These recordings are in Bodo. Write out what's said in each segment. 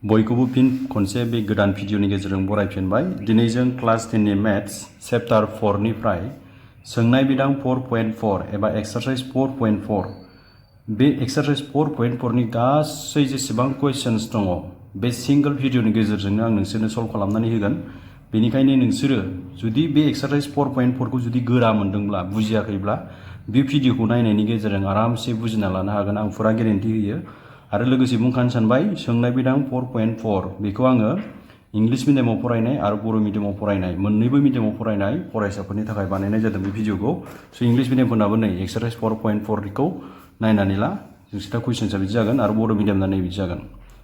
बयखौबो फिन खनसे बे गोदान भिडिअनि गेजेरजों बरायफिनबाय। दिनै जों क्लास 10 नि मैथ्स चैप्टार 4 निफ्राय सोंनाय बिदां 4.4 एबा एक्सारसाइज 4.4 बे एक्सारसाइज 4.4 नि गासै जेसेबां क्वेश्चन्स दङ बे सिंगल भिडिअनि गेजेरजोंनो आं नोंसोरनो सल्व खालामनानै होगोन। बेनिखायनो नोंसोरो जुदि बे एक्सारसाइज 4.4 खौ जुदि गोरा मोनदोंब्ला बुजियाखैब्ला बे भिडिअखौ नायनायनि गेजेरजों आरामसे बुजिना लानो हागोन, आं फुरा गेरेन्टि होयो। आरो लोगोसे बुंखानो सानबाय सोंनाय बिदां 4.4 बेखौ आङो इंलिश मिडियामाव फरायनाय आरो बर' मिडियामाव फरायनाय मोन्नैबो मिडियामाव फरायनाय फरायसाफोरनि थाखाय बानायनाय जादों बे भिडिअखौ। स' इंलिश मिडियामफोरनाबो नै एक्सारसाइज 4.4 खौ नायनानै ला, नोंसिना कुइसन्सआ बिदि जागोन आरो बर' मिडियामना नै बिदि जागोन।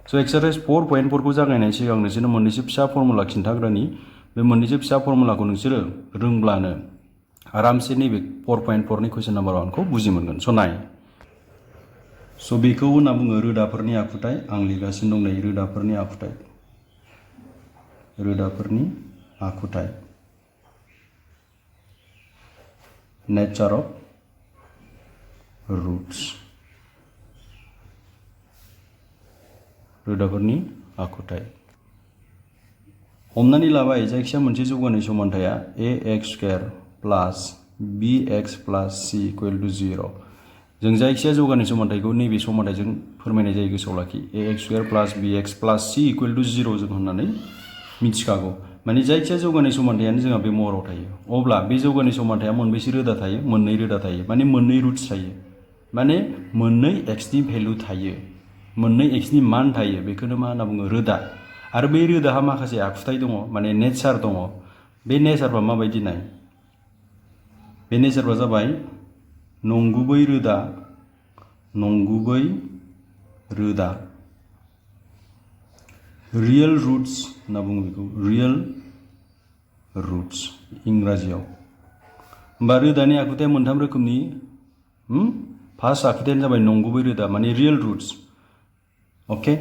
स' एक्सारसाइज 4.4 खौ जागायनायनि सिगां नोंसोरनो मोननैसो फिसा फर्मुला खिन्थाग्रोनि। बे मोननैसो फिसा फर्मुलाखौ नोंसोरो रोंब्लानो आरामसे नैबे 4.4 नि कुइसन नाम्बार 1 खौ बुजि मोनगोन। स' नाय। स' बेखौ होनना बुङो रोदाफोरनि आखुथाय। आं लिरगासिनो दं नै रोदाफोरनि आखुथाय। रोदाफोरनि आखुथाय। नेचार अफ रुट्स। रोदाफोरनि आखुथाय। हमनानै लाबाय जायखिया मोनसे जौगानाय समान्थाया ax² plus bx plus c equal to 0। जों जायखिया जौगानाय समान्थायखौ नैबे समान्थायजों फोरमायनाय जायो, गोसोआव लाखि। ax² plus bx plus c equal to 0 जों होननानै मिथिखागौ। माने जायखिया जौगानाय समान्थायानो जोंहा बे महराव थायो। अब्ला बे जौगानाय समान्थाया मोनबेसे रोदा थायो? मोननै रोदा थायो। माने मोननै रुट्स थायो। माने मोननै x नि भेलु थायो, मोननै x नि मान थायो। बेखौनो मा होनना बुङो? रोदा। आरो बे रोदाहा माखासे आखुथाय दङ, माने नेचार दङ। बे नेचारफ्रा माबायदि नाय? बे नेचारफ्रा जाबाय नंगुबै रोदा, नंगुबै रोदा, रियेल रुट्स होनना बुङो बेखौ, रियेल रुट्स इंराजियाव। होमबा रोदानि आखुथाया मोनथाम रोखोमनि। फार्स्ट आखुथायानो जाबाय नंगुबै रोदा, माने रियेल रुट्स। अके,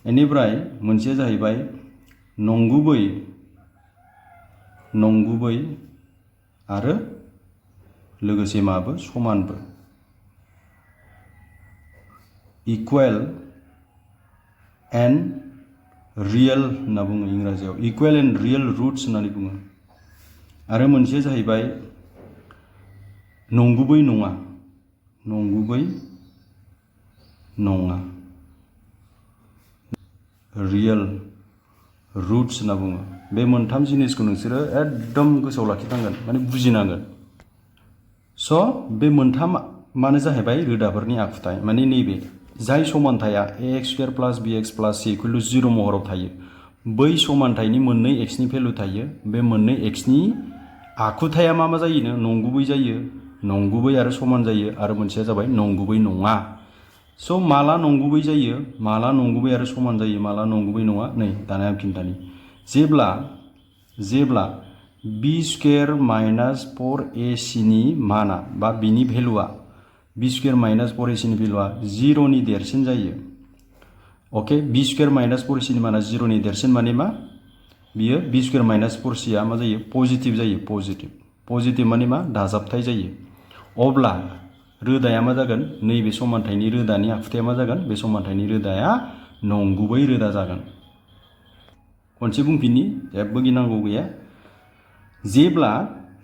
बेनिफ्राय मोनसेया जाहैबाय नंगुबै, नंगुबै आरो लोगोसे माबो? समानबो। इकुवेल एन्ड रियेल होनना बुङो इंराजियाव, इकुवेल एन्ड रियेल रुट्स होननानै बुङो। आरो मोनसेया जाहैबाय नंगुबै नङा, नंगुबै नङा, रियेल रुट्स होनना बुङो। बे मोनथाम जिनिसखौ नोंसोरो एकदम गोसोआव लाखिनांगोन, माने बुजिनांगोन। स' बे मोनथामानो जाहैबाय रोदाफोरनि आखुथाय। माने नैबे जाय समान्थाया ax² plus bx plus c equal to 0 महराव थायो, बै समान्थायनि मोननै x नि भेलु थायो। बे मोननै x नि आखुथाया मा मा जायोनो? नंगुबै जायो, नंगुबै आरो समान जायो। आरो मोनसेया जाबाय नंगुबै नङा। स' माला नंगुबै जायो, माला नंगुबै आरो समान जायो, माला नंगुबै नङा? नै दाना आं खिन्थानि। जेब्ला b² माइनास 4ac नि माना बा बिनि भेलुआ, b² माइनास 4ac नि भेलुआ 0 नि देरसिन जायो। अके, b² माइनास 4ac नि माना 0 नि देरसिन माने मा? बियो b² माइनास 4c आ मा जायो? पजिटिभ जायो, पजिटिभ। पजिटिभ माने मा? दाजाबथाय जायो। अब्ला रोदाया मा जागोन? नैबे समान्थायनि रोदानि आखुथाया मा जागोन? बे समान्थायनि रोदाया नंगुबै रोदा जागोन। खनसे बुंफिननि, जेबो गिनांगौ गैया। जेब्ला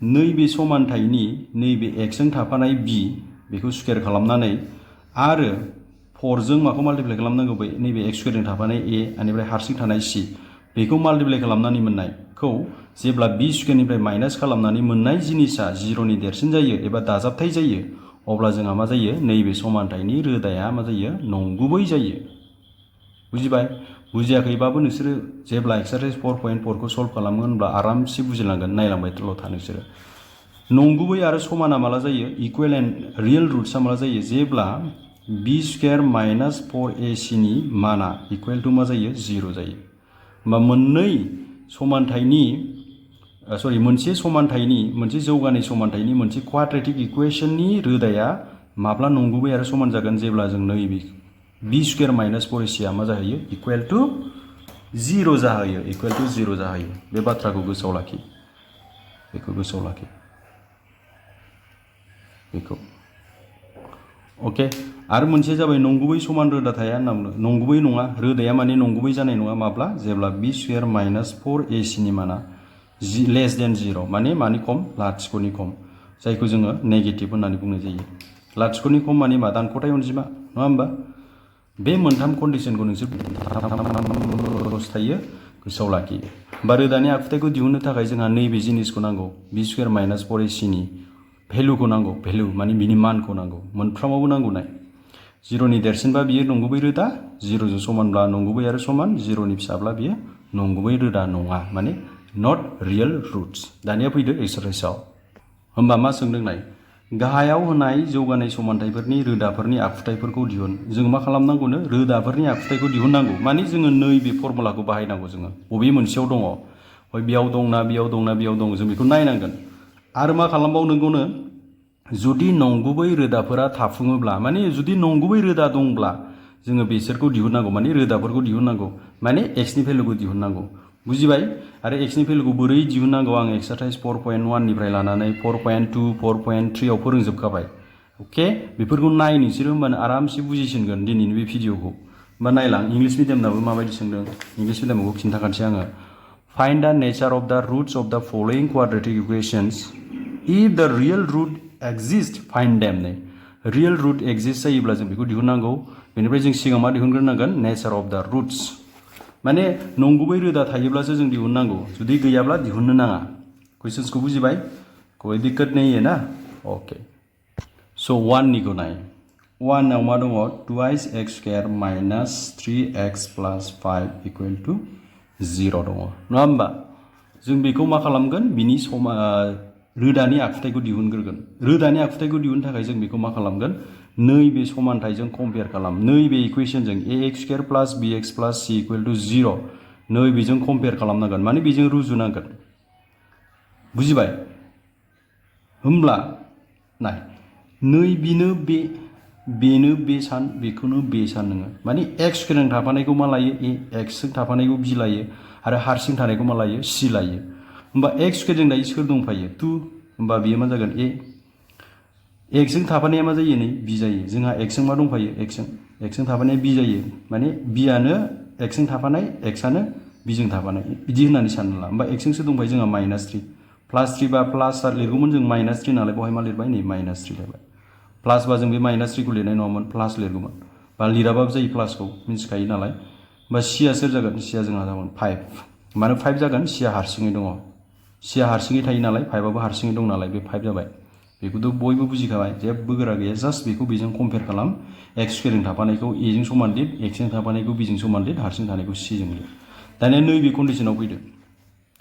नैबे समान्थायनि नैबे x जों थाफानाय b बेखौ स्कुवेर खालामनानै आरो 4 जों माखौ माल्टिप्लाइ खालामनांगौ? बै नैबे x² जों थाफानाय a बेनिफ्राय हारसिं थानाय c बेखौ माल्टिप्लाइ खालामनानै मोननायखौ जेब्ला b² निफ्राय माइनास खालामनानै मोननाय जिनिसा 0 नि देरसिन जायो एबा दाजाबथाय जायो, अब्ला जोंहा मा जायो? नैबे समान्थायनि रोदाया मा जायो? नंगुबै जायो। बुजिबाय? बुजियाखैबाबो नोंसोरो जेब्ला एक्सारसाइज 4.4 खौ सल्भ खालामो होनब्ला आरामसे बुजिलांगोन, नायलांबायल' था नोंसोरो। नंगुबै आरो समाना माला जायो? इकुवेल एन्ड रियेल रुट्सआ माला जायो? जेब्ला b² माइनास 4ac नि माना इकुवेल टु मा जायो? 0 जायो। होमबा मोनसे समान्थायनि, मोनसे जौगानाय समान्थायनि, मोनसे क्वाड्रेटिक इकुवेशननि रोदाया माब्ला नंगुबै आरो समान जागोन? जेब्ला जों नैबे b² माइनास 4ac आ मा जाहैयो? इकुवेल टु 0 जाहैयो, इकुवेल टु 0 जाहैयो। बे बाथ्राखौ गोसोआव लाखि, बेखौ गोसोआव लाखि, बेखौ। अके आरो मोनसे जाबाय नंगुबै समान रोदा थाया होनना बुङो नंगुबै नङा रोदाया माने नंगुबै जानाय नङा माब्ला जेब्ला बी स्क्वायर माइनास 4ac नि माना लेस देन 0 माने खम लाथिख'नि खम जायखौ जोङो नेगेटिभ होननानै बुंनाय जायो लाथिख'नि खम माने मा दानख'थाय अनजिमा नङा होमबा बे मोनथाम कन्डिशनखौ नोंसोर थायो गोसोआव लाखियो बा रोदानि आखुथायखौ दिहुननो थाखाय जोंहा नैबे जिनिसखौ नांगौ बी स्क्वायर माइनास 4ac नि भेलुखौ नांगौ भेलु माने बिनि मानखौ नांगौ मोनफ्रामावबो नांगौ नाय 0 नि देरसिनबा बियो नंगुबै रोदा 0 जों समानब्ला नंगुबै आरो समान 0 नि फिसाब्ला बियो नंगुबै रोदा नङा माने नट रियेल रुट्स दानिया फैदो एक्सारसाइसआव होमबा मा सोंदों नाय गाहायाव होनाय जौगानाय समानथायफोरनि रोदाफोरनि आखुथायफोरखौ दिहुन जों मा खालामनांगौनो रोदाफोरनि आखुथायखौ दिहुननांगौ माने जोङो नैबे फर्मुलाखौ बाहायनांगौ जोङो बबे मोनसेयाव दङ हय बेयाव दंना बेयाव दंना बेयाव दं जों बेखौ नायनांगोन आरो मा खालामबावनांगौनो जुदि नंगुबै रोदाफोरा थाफुङोब्ला माने जुदि नंगुबै रोदा दंब्ला जोङो बिसोरखौ दिहुननांगौ माने रोदाफोरखौ दिहुननांगौ माने x नि भेलुखौ दिहुननांगौ बुजिबाय आरो x नि भेलुखौ बोरै दिहुननांगौ आं एक्सारसाइज 4.1 निफ्राय लानानै 4.2 4.3 आव फोरोंजोबखाबाय अके बेफोरखौ नाय नोंसोरो होमबानो आरामसे बुजिसिनगोन दिनैनि बे भिडिअखौ होमबा नायलां इंलिश मिडियामनाबो माबायदि सोंदों इंलिश मिडियामखौ खिन्थाखानोसै आङो find the nature of the roots of the following quadratic equations if the real root exist find them नै रियल रुट एक्जिस्ट जायोब्ला जों बेखौ दिहुननांगौ बेनिफ्राय जों सिगां मा दिहुनग्रोनांगोन नेचार अफ द रुट्स माने नंगुबै रोदा थायोब्लासो जों दिहुननांगौ जुदि गैयाब्ला दिहुननो नाङा कुइसन्सखौ बुजिबाय कोई दिक्कत नहीं है ना ओके सो 1 निखौ नाय 1 आव मा दङ 2x square minus 3x plus 5 equal to 0 दङ नङा होमबा जों बेखौ मा खालामगोन बिनि रोदानि आखुथायखौ दिहुनग्रोगोन रोदानि आखुथायखौ दिहुननो थाखाय जों बेखौ मा खालामगोन नैबे समानथायजों कम्पेयार खालाम नैबे इक्वेशनजों ax square plus bx plus c equal to 0 नैबेजों कम्पेयार खालामनांगोन माने बेजों रुजुनांगोन बुजिबाय होमब्ला नाय नैबेनो बेनो बे सान बेखौनो बे सान नोङो माने x गोनां थाफानायखौ मा लायो a x जों थाफानायखौ b लायो आरो हारसिं थानायखौ मा लायो c लायो होमबा x स्क्वायरजों दायो सोर दंफायो 2 होमबा बेयो मा जागोन a x जों थाफानाया मा जायो नै b जायो जोंहा x जों मा दंफायो x जों थाफानाया b जायो माने b आनो x जों थाफानाय x आनो b जों थाफानाय बिदि होननानै सानना ला होमबा x जों सो दंफायो जोंहा -3 +3 बा प्लास लिरगौमोन जों -3 नालाय बहाय मा लिरबाय नै -3 लिरबाय प्लास बा जों बे -3 खौ लिरनाय नङामोन प्लास लिरगौमोन बा लिराबाबो जायो प्लासखौ मिन्थिखायो नालाय होमबा c आ सोर जागोन c आ जोंहा जागोन 5 मानो 5 जागोन c आ हारसिङै दङ c आ हारसिङै थायो नालाय 5 आबो हारसिङै दं नालाय बे 5 जाबाय बेखौथ' बयबो बुजिखाबाय जेबो गोरा गैया जास्ट बेखौ बेजों कम्पेयार खालाम x स्क्वायरजों थाफानायखौ a जों समान लिर x जों थाफानायखौ b जों समान लिर हारसिं थानायखौ c जों लिर दानिया नैबे कन्डिशनाव फैदो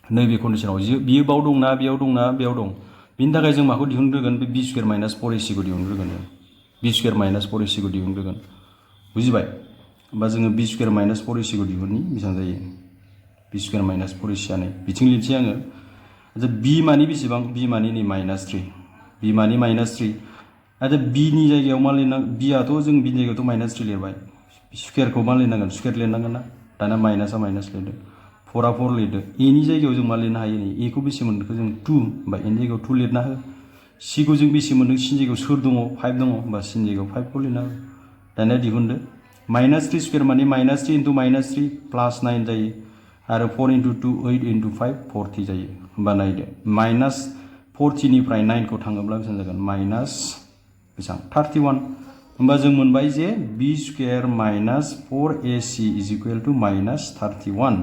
नैबे कन्डिशनाव बियो बाव दंना बेयाव दंना बेयाव दं बिनि थाखाय जों माखौ दिहुनग्रोगोन बे b स्क्वायर माइनास 4ac खौ दिहुनग्रोगोन b स्क्वायर माइनास 4ac खौ दिहुनग्रोगोन बुजिबाय होमबा जोङो b स्क्वायर माइनास 4ac खौ दिहुननि बेसेबां जायो b स्क्वायर माइनास 4ac आ नै बिथिं लिरसै आङो आচ্ছা b मानि बेसेबां b मानि नै -3 b मानि -3 आচ্ছা b नि जायगायाव मा लिरनां b आथ' जों b नि जायगायावथ' -3 लिरबाय स्क्वायरखौ मा लिरनांगोन स्क्वायर लिरनांगोन ना दाना माइनासआ माइनास लिरदो 4 आ 4 लिरदो a नि जायगायाव जों मा लिरनो हायो नै a खौ बेसे मोनखो जों 2 होमबा a नि जायगायाव 2 लिरना हो c खौ जों बेसे मोनदों c नि जायगायाव सोर दङ 5 दङ होमबा c नि जायगायाव 5 खौ लिरना हो दाना दिहुनदो -3 स्क्वायर माने -3 * -3 +9 जायो आरो 4 * 2 8 * 5 40 जायो होमबा नायदो -40 निफ्राय 9 खौ थाङोब्ला बेसेबां जागोन बेसेबां 31 होमबा जों मोनबाय जे b स्क्वायर माइनास 4ac = -31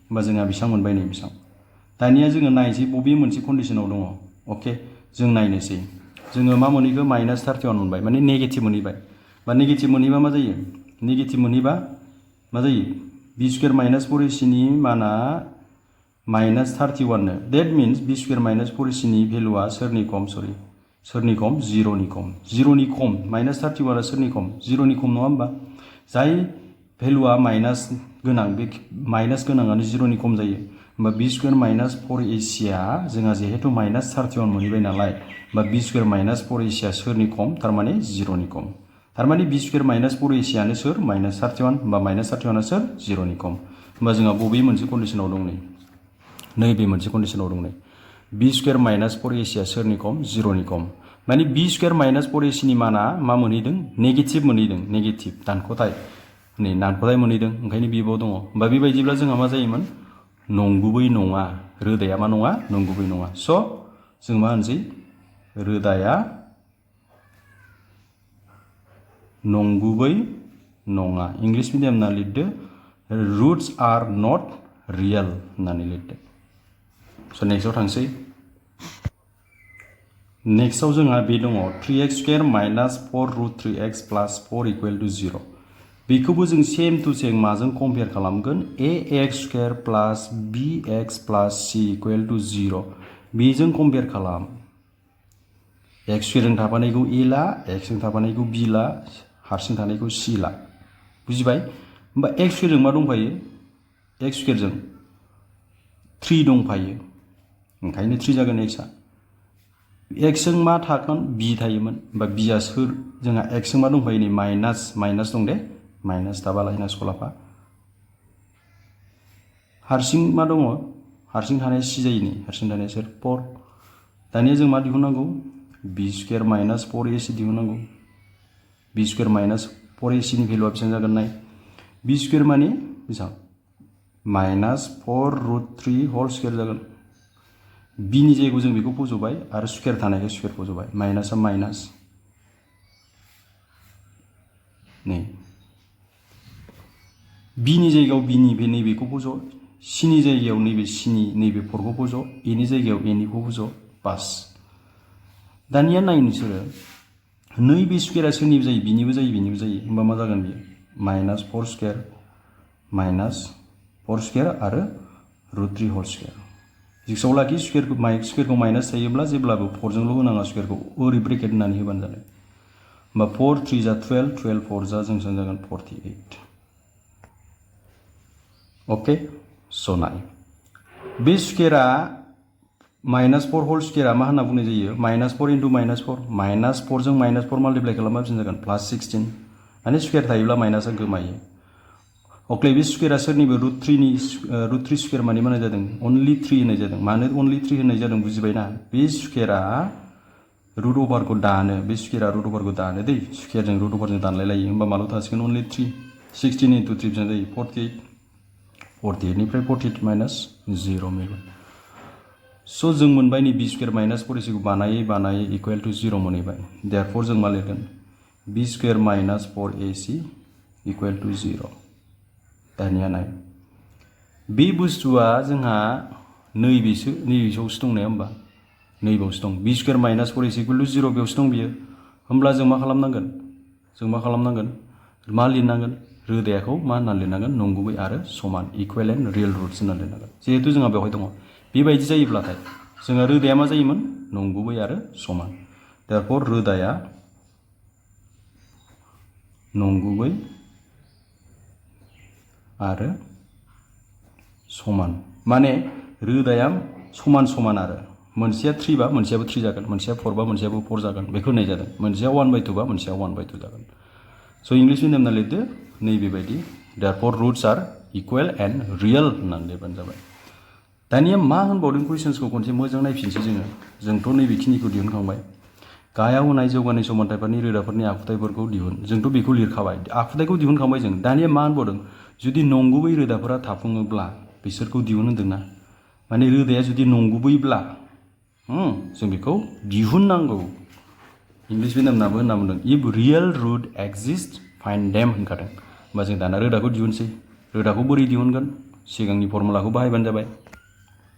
होमबा जोंहा बेसेबां मोनबाय नै बेसेबां दानिया जोङो नायसै बबे मोनसे कन्डिशनाव दङ अके जों नायनोसै जोङो मा मोनहैखो -31 मोनबाय माने नेगेटिभ मोनहैबाय बा नेगेटिभ मोनहैबा मा जायो नेगेटिभ मोनहैबा मा जायो b स्क्वायर माइनास 4ac नि माना -31 know that means b square minus 4ac नि भेलुआ सोरनि खम 0 नि खम -31 आ सोरनि खम 0 नि खम नङा होमबा जाय भेलुआ माइनास गोनां बे माइनास गोनाङानो 0 नि खम जायो होमबा b स्क्वायर माइनास 4ac आ जोंहा जेहेतु -31 मोनहैबाय नालाय होमबा b स्क्वायर माइनास 4ac आ सोरनि खम थारमाने 0 नि खम थारमाने b स्क्वायर माइनास 4ac आनो सोर -31 होमबा -31 आ सोर 0 नि खम होमबा जोंहा बबे मोनसे कन्डिशनाव दं नैबे मोनसे कन्डिशनाव दं नै b स्क्वायर माइनास 4ac आ सोरनि खम 0 नि खम माने बी स्क्वायर माइनास 4ac नि माना मा मोनहैदों नेगेटिभ मोनहैदों नेगेटिभ दानख'थाय नै दानख'थाय मोनहैदों ओंखायनो बिबाव दङ होमबा बेबायदिब्ला जोंहा मा जायोमोन नंगुबै नङा रोदाया मा नङा नंगुबै नङा स' जों मा होनसै रोदाया नंगुबै नङा इंलिश मिडियाम ना लिरदो रुट्स आर नट रियेल होननानै लिरदो स' नेक्स्टआव थांसै नेक्स्टआव जोंहा बे दङ 3x square minus 4 root 3x plus 4 equal to 0 बेखौबो जों सेम टु सेम माजों कम्पेयार खालामगोन ax square plus bx plus c equal to 0 बेजों कम्पेयार खालाम x स्क्वायरजों थाफानायखौ a ला x जों थाफानायखौ b ला हारसिं थानायखौ c ला बुजिबाय होमबा x स्क्वायरजों मा दंफायो x स्क्वायरजों 3 दंफायो ओंखायनो 3 जागोन x आ x जों मा थागोन b थायोमोन होमबा b आ सोर जोंहा x जों मा दंफायो नै माइनास दं दे माइनास दाबालाय ना स्कलाफा हारसिं मा दङ हारसिं थानाया c जायो नै हारसिं थानाया सोर 4 दानिया जों मा दिहुननांगौ b square minus 4ac दिहुननांगौ b square minus 4ac नि भेलुआ बेसेबां जागोन नाय b स्क्वायर माने बेसेबां माइनास 4 रुट 3 होल स्क्वायर जागोन b नि जायगायाव जों बेखौ फज'बाय आरो स्क्वायर थानायखौ स्क्वायर फज'बाय माइनासआ माइनास नै b नि जायगायाव b नि बे नैबेखौ फज' c नि जायगायाव नैबे c नि नैबे 4 खौ फज' a नि जायगायाव a निखौ फज' पास दानिया नाय नोंसोरो नैबे स्क्वायरा सोरनिबो जायो बिनिबो जायो होमबा मा जागोन बियो माइनास 4 स्क्वायर आरो रुट 3 होल स्क्वायर जिक्सआव लाखि स्क्वायरखौ माइनास थायोब्ला जेब्लाबो 4 जोंल' होनाङा स्क्वायरखौ ओरै ब्रेकेट होनानै होबानो जाबाय होमबा 4 3 जा 12 12 4 जा जोंसो जागोन 48 ओके स' नाय बे स्क्वायरा माइनास 4 होल स्क्वायरा मा होनना बुंनाय जायो माइनास 4 इन्टु माइनास 4 माइनास 4 जों माइनास 4 माल्टिप्लाइ खालामबा बेसेबां जागोन प्लास 16 माने स्क्वायर थायोब्ला माइनासआ गोमायो अके बे स्क्वायरा सोरनिबो रुट 3 स्क्वायर माने मा होनाय जादों अनलि 3 होनाय जादों मानो अनलि 3 होनाय जादों बुजिबायना बे स्क्वायरा रुट अभारखौ दानो बे स्क्वायरा रुट अभारखौ दानो दै स्क्वायरजों रुट अभारजों दानलायलायो होमबा माल' थासिगोन अनलि 3 16 इन्टु 3 बेसेबां जायो 48 निफ्राय 48 माइनास 0 मिलगोन स' जों मोनबाय नै b स्क्वायर माइनास 4ac खौ बानायै इकुवेल टु 0 मोनहैबाय देयरफर जों मा लिरगोन b square minus 4ac equal to 0 दानिया नाय बे बुस्थुआ जोंहा नैबेयावसो दं नङा होमबा नैबेयावसो दं b square minus 4ac equal to 0 बेयावसो दं बियो होमब्ला जों मा खालामनांगोन मा लिरनांगोन रोदायाखौ मा होननानै लिरनांगोन नंगुबै आरो समान इकुवेल एन्ड रियेल रुट्स होननानै लिरनांगोन जिहेतु जोंहा बेवहाय दङ बेबायदि जायोब्लाथाय जोंहा रोदाया मा जायोमोन नंगुबै आरो समान देयरफर रोदाया नंगुबै आरो समान माने रोदाया समान आरो मोनसेया 3 बा मोनसेयाबो 3 जागोन मोनसेया 4 बा मोनसेयाबो 4 जागोन बेखौ होननाय जादों मोनसेया 1/2 बा मोनसेया 1/2 जागोन स' इंलिश मिडियामना लिरदो नैबेबायदि therefore roots are equal and real होननानै लिरबानो जाबाय दानिया मा होनबावदों कुइसन्सखौ खनसे मोजां नायफिनसै जोंथ' नैबेखिनिखौ दिहुनखांबाय गाहायाव होनाय जौगानाय समानथायफोरनि रोदाफोरनि आखुथायफोरखौ दिहुन जोंथ' बेखौ लिरखाबाय आखुथायखौ दिहुनखांबाय जों दानिया मा होनबावदों जुदि नंगुबै रोदाफोरा थाफुङोब्ला बिसोरखौ दिहुन होनदोंना माने रोदाया जुदि नंगुबैब्ला जों बेखौ दिहुननांगौ इंलिश मिडियामनाबो होनना बुंदों if real root exist find them होनखादों होमबा जों दाना रोदाखौ दिहुनसै रोदाखौ बोरै दिहुनगोन सिगांनि फर्मुलाखौ बाहायबानो जाबाय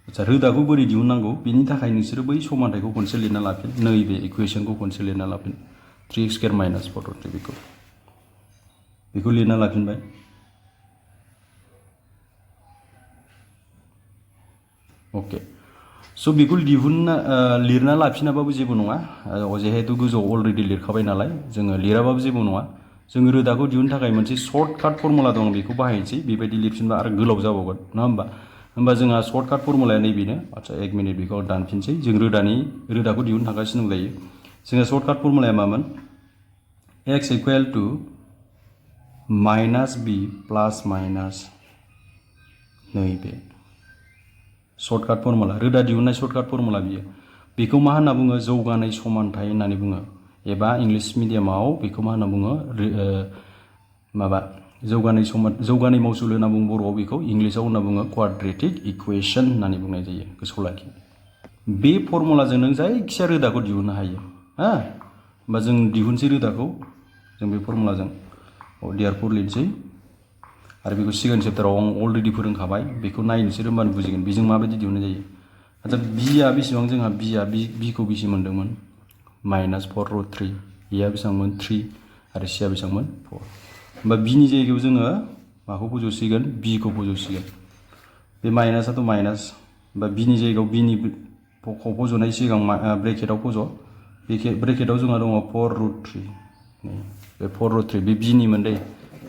आच्छा रोदाखौ बोरै दिहुननांगौ बेनि थाखाय नोंसोरो बै समानथायखौ खनसे लिरना लाफिन नैबे इकुवेशनखौ खनसे लिरना लाफिन 3x स्क्वायर माइनास 4 बेखौ लिरना लाफिनबाय ओके स' बेखौ लिरना लाफिनाबाबो जेबो नङा जिहेतु गोजौआव अलरेडि लिरखाबाय नालाय जोङो लिराबाबो जेबो नङा जों रोदाखौ दिहुननो थाखाय मोनसे सर्टकाट फर्मुला दं बेखौ बाहायनोसै बेबायदि लिरफिनबा आरो गोलाव जाबावगोन नङा होमबा जोंहा सर्टकाट फर्मुलाया नैबेनो आच्छा 1 मिनिट बेखौ दानफिनसै जों रोदाखौ दिहुननो थांगासिनो दंलायो जोंहा सर्टकाट फर्मुलाया मामोन x equal to minus b plus minus नैबे सर्टकाट फर्मुला रोदा दिहुननाय सर्टकाट फर्मुला बियो बेखौ मा होनना बुङो जौगानाय समानथाय होननानै बुङो एबा इंलिश मिडियामाव बेखौ मा होनना बुङो माबा जौगानाय मौसुल होनना बुङो बर'आव बेखौ इंलिशाव होनना बुङो क्वाड्रेटिक इकुवेशन होननानै बुंनाय जायो गोसोआव लाखि बे फर्मुलाजों नों जायखिया रोदाखौ दिहुननो हायो हा होमबा जों दिहुनसै रोदाखौ जों बे फर्मुलाजों देयारफोर लिरसै आरो बेखौ सिगांनि चेप्टाराव आं अलरेडि फोरोंखाबाय बेखौ नायनोसै होमबानो बुजिगोन बेजों माबायदि दिहुननाय जायो आচ্ছা बिआ बेसेबां जोंहा बिखौ बेसे मोन्दोंमोन -4√3 एआ बेसेबांमोन 3 आरो सिआ बेसेबांमोन 4 होमबा बिनि जायगायाव जोङो माखौ फज'सिगोन बिखौ फज'सिगोन बे माइनासआथ' माइनास होमबा बिनि जायगायाव बिनि फज'नाय सिगां ब्रेकेटाव फज' ब्रेकेटाव जोंहा दङ 4√3 बे 4√3 बे बिनिमोन दै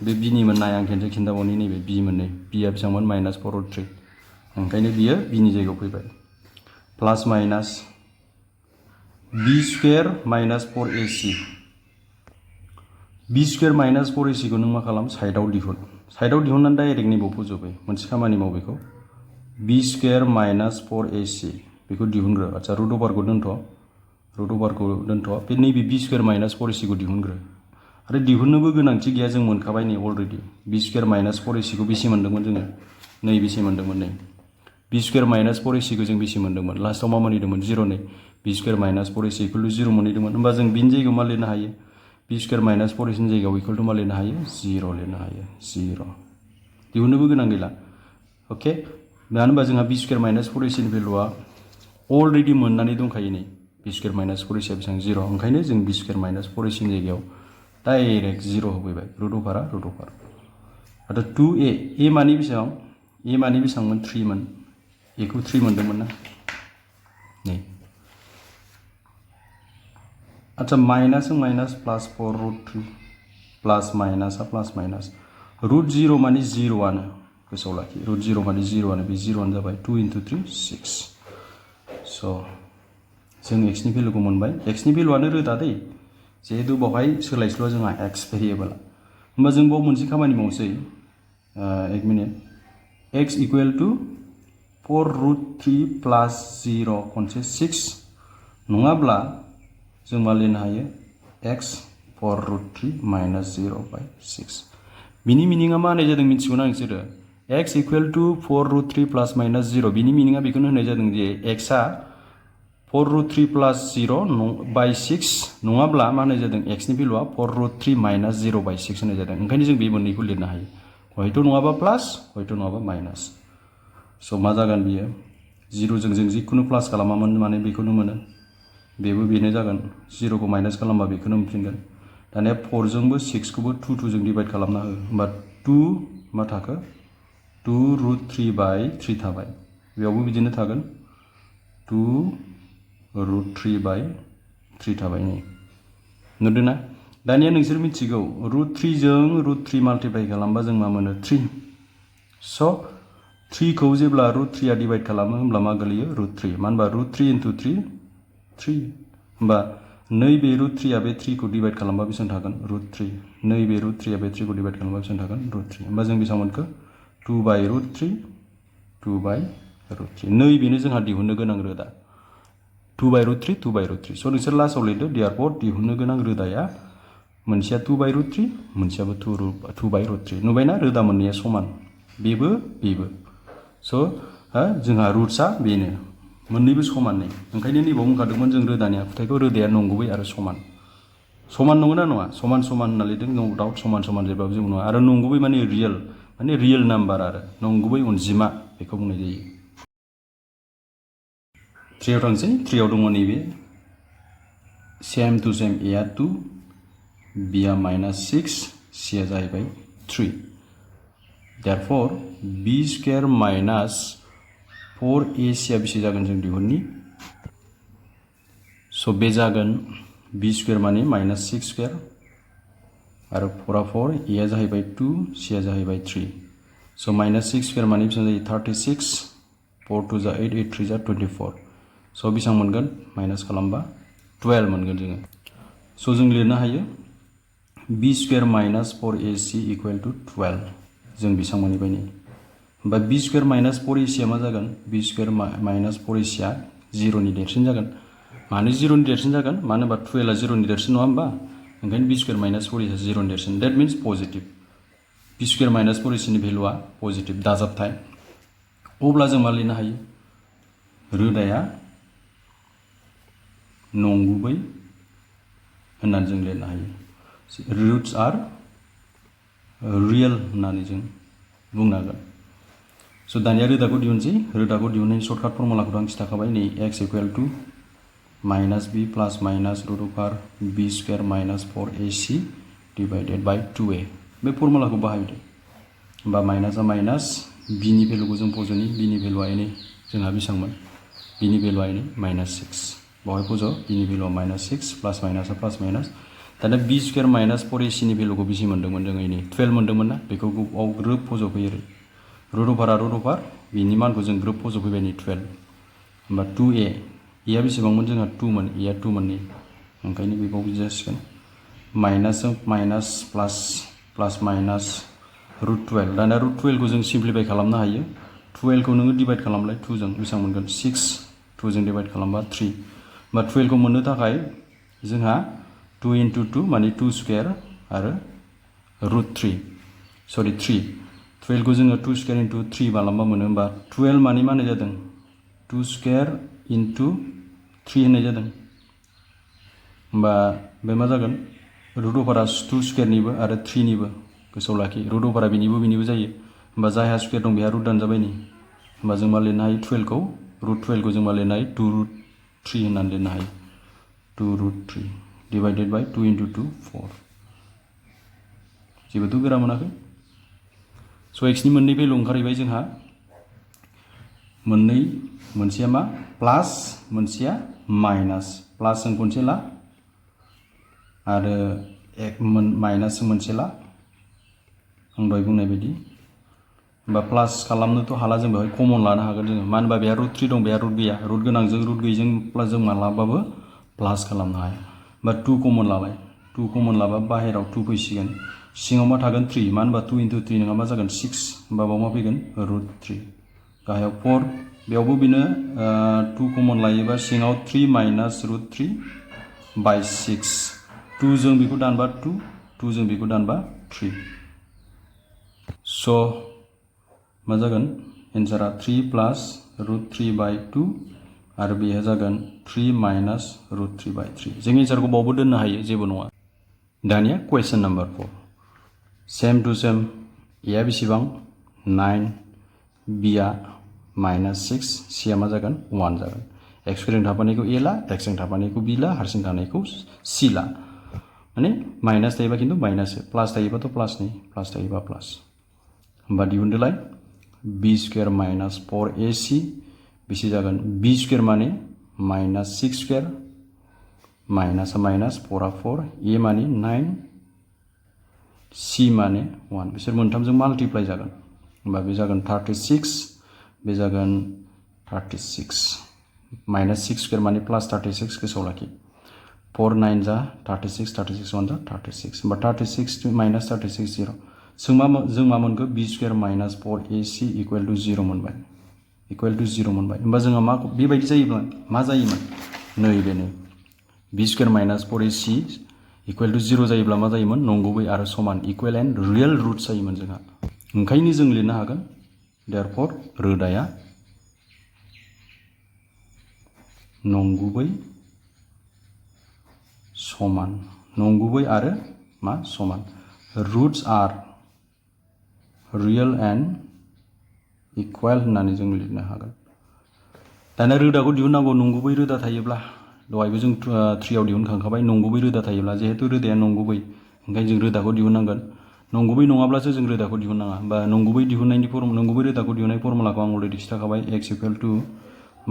बे बिनिमोन नाय आं खेनसे खिन्थाबावनि नैबे बि मोननै बिआ बेसेबांमोन -4√3 ओंखायनो बियो बिनि जायगायाव फैबाय प्लास माइनास बि स्क्वायर माइनास 4ac बि स्क्वायर माइनास 4ac खौ नों मा खालाम साइडआव दिहुननानै डाइरेक्ट नैबाव फोजोबो मोनसे खामानि माव बेखौ बि स्क्वायर माइनास 4ac बेखौ दिहुनग्रो आচ্ছা रुट अभारखौ दोनथ' बे नैबे बि स्क्वायर माइनास 4ac खौ दिहुनग्रो आरो दिहुननोबो गोनांथि गैया जों मोनखाबाय नै अलरेडि बि स्क्वायर माइनास 4ac खौ बेसे मोन्दोंमोन जोङो नै बेसे मोन्दोंमोन नै बि स्क्वायर माइनास 4ac खौ जों बेसे मोन्दोंमोन लास्टआव मा मोनहैदोंमोन 0 नै B square minus 4ac equal to 0 मोनहैदोंमोन होमबा जों बिनि जायगायाव मा लिरनो हायो बि स्क्वायर माइनास 4ac नि जायगायाव इक्वल टु मा लिरनो हायो 0 लिरनो हायो 0 दिहुननोबो गोनां गैला अके मानो होनबा जोंहा बि स्क्वायर माइनास 4ac नि भेलुआ अलरेडि मोननानै दंखायो नै बि स्क्वायर माइनास 4ac आ बेसेबां 0 ओंखायनो जों बि स्क्वायर माइनास 4ac नि जायगायाव डाइरेक्ट 0 होफैबाय रुट अभार आरो 2a मानि बेसेबांमोन 3 मोन a खौ 3 मोनदोंमोन ना नै आচ্ছা माइनासजों माइनास प्लास 4√3 प्लास माइनासआ प्लास माइनास रुट 0 मानि 0आनो गोसोआव लाखि रुट 0 मानि 0आनो बे 0आनो जाबाय 2 × 3 6 स' जों x नि भेलुखौ मोनबाय x नि भेलुआनो रोदा दै जिहेतु बावहाय सोलायस्ल'आ जोंहा x भेरिएबल होमबा जों बाव मोनसे खामानि मावसै एक मिनिट x इक्वल टु 4√3 प्लास 0 खनसे 6 नङाब्ला जों मा लिरनो हायो x 4√3 माइनास 0/6 बिनि मिनिङा मा होननाय जादों मिथिगौना नोंसोरो x equal to 4√3 plus minus 0 बिनि मिनिङा बेखौनो होननाय जादों जे x आ 4√3 प्लास 0/6 नङाब्ला मा होननाय जादों x नि भेलुआ 4√3 माइनास 0/6 होननाय जादों ओंखायनो जों बे मोननैखौ लिरनो हायो हयथ' नङाबा प्लास हयथ' नङाबा माइनास स' मा जागोन बियो 0 जों जिखुनु प्लास खालामामोन माने बेखौनो मोनो बेनो जागोन 0 खौ माइनास खालामबा बेखौनो मोनफिनगोन दानिया 4 जोंबो 6 खौबो 2 जों डिभाइड खालामना हो होमबा 2 मा थाखो 2√3/3 थाबाय बेयावबो बिदिनो थागोन 2√3/3 थाबाय नै नुदोंना दानिया नोंसोर मिथिगौ √3 जों √3 माल्टिप्लाइ खालामबा जों मा मोनो 3 स' 3 खौ जेब्ला √3 आ डिभाइड खालामो होमब्ला मा गोलैयो √3 मानो होनबा √3 × 3 होमबा नैबे √3 आ बे 3 खौ डिभाइड खालामबा बेसेबां थागोन √3 नैबे √3 आ बे 3 खौ डिभाइड खालामबा बेसेबां थागोन √3 होमबा जों बेसेबां मोनखो 2/√3 नैबेनो जोंहा दिहुननो गोनां रोदा 2/√3 स' नोंसोर लास्टआव लिरदो देयारफर दिहुननो गोनां रोदाया मोनसेया 2/√3 मोनसेयाबो 2/√3 नुबायना रोदा मोननैया समान बेबो स' जोंहा रुट्सआ बेनो मोननैबो समान नै ओंखायनो नैबाव बुंखादोंमोन जों रोदानि आखुथायखौ रोदाया नंगुबै आरो समान नंगौना नङा समान होनना लिरदों नो डाउट समान जेब्लाबो जेबो नङा आरो नंगुबै माने रियेल नाम्बार आरो नंगुबै अनजिमा बेखौ बुंनाय जायो 3 आव थांसै 3 आव दङ नैबे सेम टु सेम a आ 2 b आ -6 c आ जाहैबाय 3 therefore b square minus 4ac आ बेसे जागोन जों दिहुननि स' बे जागोन b स्क्वायर माने -6 स्क्वायर आरो 4 आ 4 a आ जाहैबाय 2 c आ जाहैबाय 3 स' -6 स्क्वायर माने बेसेबां जायो 36 4 2 जा 8 8 3 जा 24 स' बेसेबां मोनगोन माइनास खालामबा 12 मोनगोन जोङो स' जों लिरनो हायो b square minus 4ac equal to 12 जों बेसेबां मोनहैबाय नै होमबा b स्क्वायर माइनास 4ac आ मा जागोन b स्क्वायर माइनास 4ac आ 0 नि देरसिन जागोन मानो 0 नि देरसिन जागोन मानो होनबा 12 आ 0 नि देरसिन नङा होमबा ओंखायनो b स्क्वायर माइनास 4ac 0 नि देरसिन that means positive b square minus 4ac नि भेलुआ पजिटिभ दाजाबथाय अब्ला जों मा लिरनो हायो रोदाया नंगुबै होननानै जों लिरनो हायो रुट्स आर रियेल होननानै जों बुंनो हागोन स' दानिया रोदाखौ दिहुनसै रोदाखौ दिहुननायनि सर्टकाट फर्मुलाखौ आं खिथाखाबाय नै x equal to minus b plus minus root over b square minus 4ac divided by 2a बे फर्मुलाखौ बाहायदो होमबा माइनासा माइनास b नि भेलुखौ जों फज'नि b नि भेलुआ एनै जोंहा बेसेबांमोन b नि भेलुआ एनै माइनास 6 बावहाय फज' b नि भेलुआ माइनास 6 प्लास माइनासा प्लास माइनास दाना b स्क्वायर माइनास 4ac नि भेलुखौ बेसे मोन्दोंमोन जों एनै 12 मोन्दोंमोन ना बेखौ ग्रोब फज'फैयो ओरै रुट अभार बिनि मानखौ जों ग्रोब फज'फैबाय नै 12 होमबा 2a a आ बेसेबांमोन जोंहा 2 मोन a आ 2 मोन नै ओंखायनो बेखौ बिदि जासिगोन माइनासजों माइनास प्लास माइनास रुट 12 दाना रुट 12 खौ जों सिम्प्लिफाइ खालामनो हायो 12 खौ नोङो डिभाइड खालामलाय 2 जों बेसेबां मोनगोन 6 2 जों डिभाइड खालामबा 3 होमबा 12 खौ मोननो थाखाय जोंहा 2 into 2 माने 2 स्क्वायर आरो रुट 3 12 को जोङो 2 स्क्वायर into 3 खालामबा मोनो होमबा 12 माने मा होननाय जादों 2 स्क्वायर into 3 होननाय जादों होमबा बे मा जागोन रुट अभारा 2 स्क्वायरनिबो आरो 3 निबो गोसोआव लाखि रुट अभारा बिनिबो जायो होमबा जायहा स्क्वायर दं बेहा रुट दानजाबाय नै होमबा जों मा लिरनो हायो 12 खौ रुट 12 खौ जों मा लिरनो हायो 2 रुट 3 होननानै लिरनो हायो 2 रुट 3 डिवाइडेड बाय 2 into 2 4 जेबोथ' गोरा मोनाखै स' x नि मोननै भेलु ओंखारहैबाय जोंहा मोनसेया मा प्लास मोनसेया माइनास प्लास जों खनसे ला आरो माइनास जों मोनसे ला आं दहाय बुंनाय बायदि होमबा प्लास खालामनोथ' हाला जों बेवहाय कमन लानो हागोन जोङो मानो होनबा बेहा रुट 3 दं बेहा रुट गैया रुट गोनांजों रुट गैयैजों प्लास जों मालाबाबो प्लास खालामनो हाया होमबा 2 कमन लाबाय 2 कमन लाबा बाहेराव 2 फैसिगोन सिङाव मा थागोन 3 मानो होनबा 2 into 3 नङा मा जागोन 6 होमबा बाव मा फैगोन रुट 3 गाहायाव 4 बेयावबो बिनो 2 कमन लायोबा सिङाव 3 माइनास रुट 3 बाय 6 2 जों बेखौ दानबा 2 2 जों बेखौ दानबा 3 स' मा जागोन एन्सारा 3 प्लास रुट 3 बाय 2 आरो बेहा जागोन 3 माइनास रुट 3 बाय 3 जों एन्सारखौ बावबो दोननो हायो जेबो नङा दानिया कुवेश्चन नाम्बार 4 सेम टु सेम ए आ बेसेबां 9 बि आ माइनास 6 सि आ मा जागोन 1 जागोन एक्स फोरजों थाफानायखौ ए ला एक्सजों थाफानायखौ बि ला हारसिं थानायखौ सि ला माने माइनास थायोबा खिन्थु माइनास प्लास थायोबाथ' प्लासनि प्लास थायोबा प्लास होमबा दिहुनदोलाय बि स्क्वायर माइनास 4ac बेसे जागोन बि स्क्वायर माने माइनास 6 स्क्वायर माइनास माइनास 4 आ 4 ए माने 9 सि माने 1 बिसोर मोनथामजों माल्टिप्लाइ जागोन होमबा बे जागोन 36 बे जागोन 36 माइनास 6 स्क्वायर माने प्लास 36 गोसोआव लाखि 4 9 जा 36 36 1 जा 36 होमबा 36 माइनास 36 0 जों मा मोनखो b square minus 4ac equal to 0 मोनबाय होमबा जोंहा मा बेबायदि जायोब्ला मा जायोमोन नैबेनो b square minus 4ac equal to 0 जायोब्ला मा जायोमोन नंगुबै आरो समान इकुवेल एन्ड रियेल रुट जायोमोन जोंहा ओंखायनो जों लिरनो हागोन देयरफर रोदाया नंगुबै समान नंगुबै आरो मा समान roots are real and equal होननानै जों लिरनो हागोन दाना रोदाखौ दिहुननांगौ नंगुबै रोदा थायोब्ला दहायबो जों 3 आव दिहुनखांखाबाय नंगुबै रोदा थायोब्ला जिहेतु रोदाया नंगुबै ओंखायनो जों रोदाखौ दिहुननांगोन नंगुबै नङाब्लासो जों रोदाखौ दिहुननाङा होमबा नंगुबै रोदाखौ दिहुननाय फर्मुलाखौ आं अलरेडि खिथाखाबाय x equal to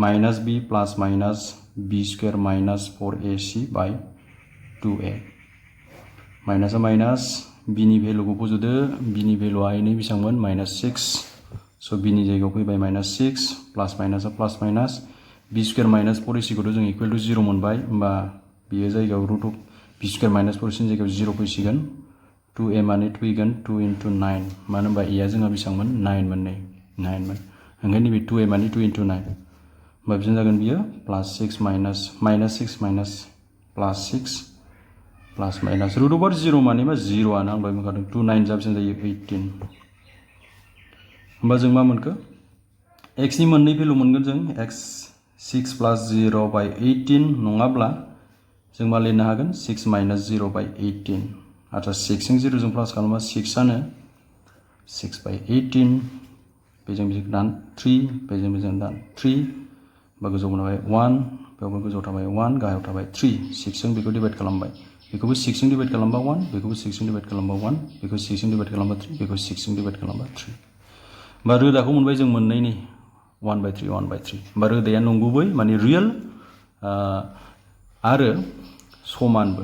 minus b plus minus b square minus 4ac by 2a माइनासा माइनास b नि भेलुखौ फज'दो b नि भेलुआ एनै बेसेबांमोन माइनास 6 स' b नि जायगायाव फैबाय माइनास 6 प्लास माइनासा plus minus b square minus 4ac खौथ' जों इकुवेल टु 0 मोनबाय होमबा बेयो जायगायाव root of b square minus 4ac नि जायगायाव 0 फैसिगोन 2a माने फैगोन 2 into 9 मानो होनबा a आ जोंहा बेसेबांमोन 9 मोन नै 9 मोन ओंखायनो नैबे 2a माने 2 into 9 होमबा बिदिनो जागोन बियो +6 -6 minus +6 plus minus root over 0 माने मा 0 आनो आं दहाय बुंखादों 2 9 जा बेसेबां जायो 18 होमबा जों मा मोनखो x नि मोननै भेलु मोनगोन जों x 6 + 0 / 18 नङाब्ला जों मा लिरनो हागोन 6 - 0 / 18 आच्छा 6 जों 0 जों प्लास खालामबा 6 आनो 6/18 बेजों दान 3 बेजों दान 3 बा गोजौआव थाबाय 1 बेयावबो गोजौआव थाबाय 1 गाहायाव थाबाय 3 6 जों बेखौ डिभाइड खालामबाय बेखौबो 6 जों डिभाइड खालामबा 1 बेखौबो 6 जों डिभाइड खालामबा 1 बेखौ 6 जों डिभाइड खालामबा 3 बेखौ 6 जों डिभाइड खालामबा 3 बा रोदाखौ मोनबाय जों मोननैनि 1/3 1/3 बा रोदाया नंगुबै माने रियेल आरो समानबो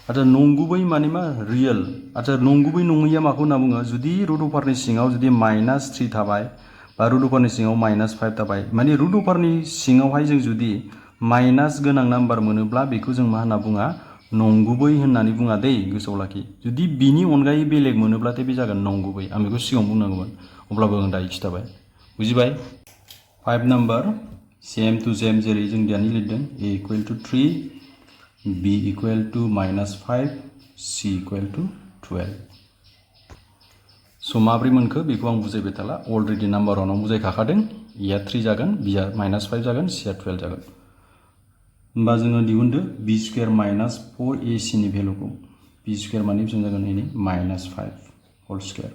आच्छा नंगुबै माने मा रियेल आच्छा नंगुबै नङैया माखौ होनना बुङो जुदि रुट अभारनि सिङाव जुदि -3 थाबाय बा रुट अभारनि सिङाव -5 थाबाय माने रुट अभारनि सिङावहाय जों जुदि माइनास गोनां नाम्बार मोनोब्ला बेखौ जों मा होनना बुङा नंगुबै होननानै बुङा दै गोसोआव लाखि जुदि बिनि अनगायै बेलेग मोनोब्लाथाय बे जागोन नंगुबै आं बेखौ सिगाङाव बुंनांगौमोन अब्लाबो आं दायो खिथाबाय बुजिबाय 5 नाम्बार सेम टु सेम जेरै जों दानि लिरदों a = 3 b = -5 c = 12 स' माब्रै मोनखो बेखौ आं बुजायबाय थाला अलरेडि नाम्बार 1 आव बुजायखाखादों a आ 3 जागोन b आ -5 जागोन c आ 12 जागोन होमबा जोङो दिहुनदो b² - 4ac नि भेलुखौ b² माने बेसेबां जागोन इनि -5 होल स्क्वायर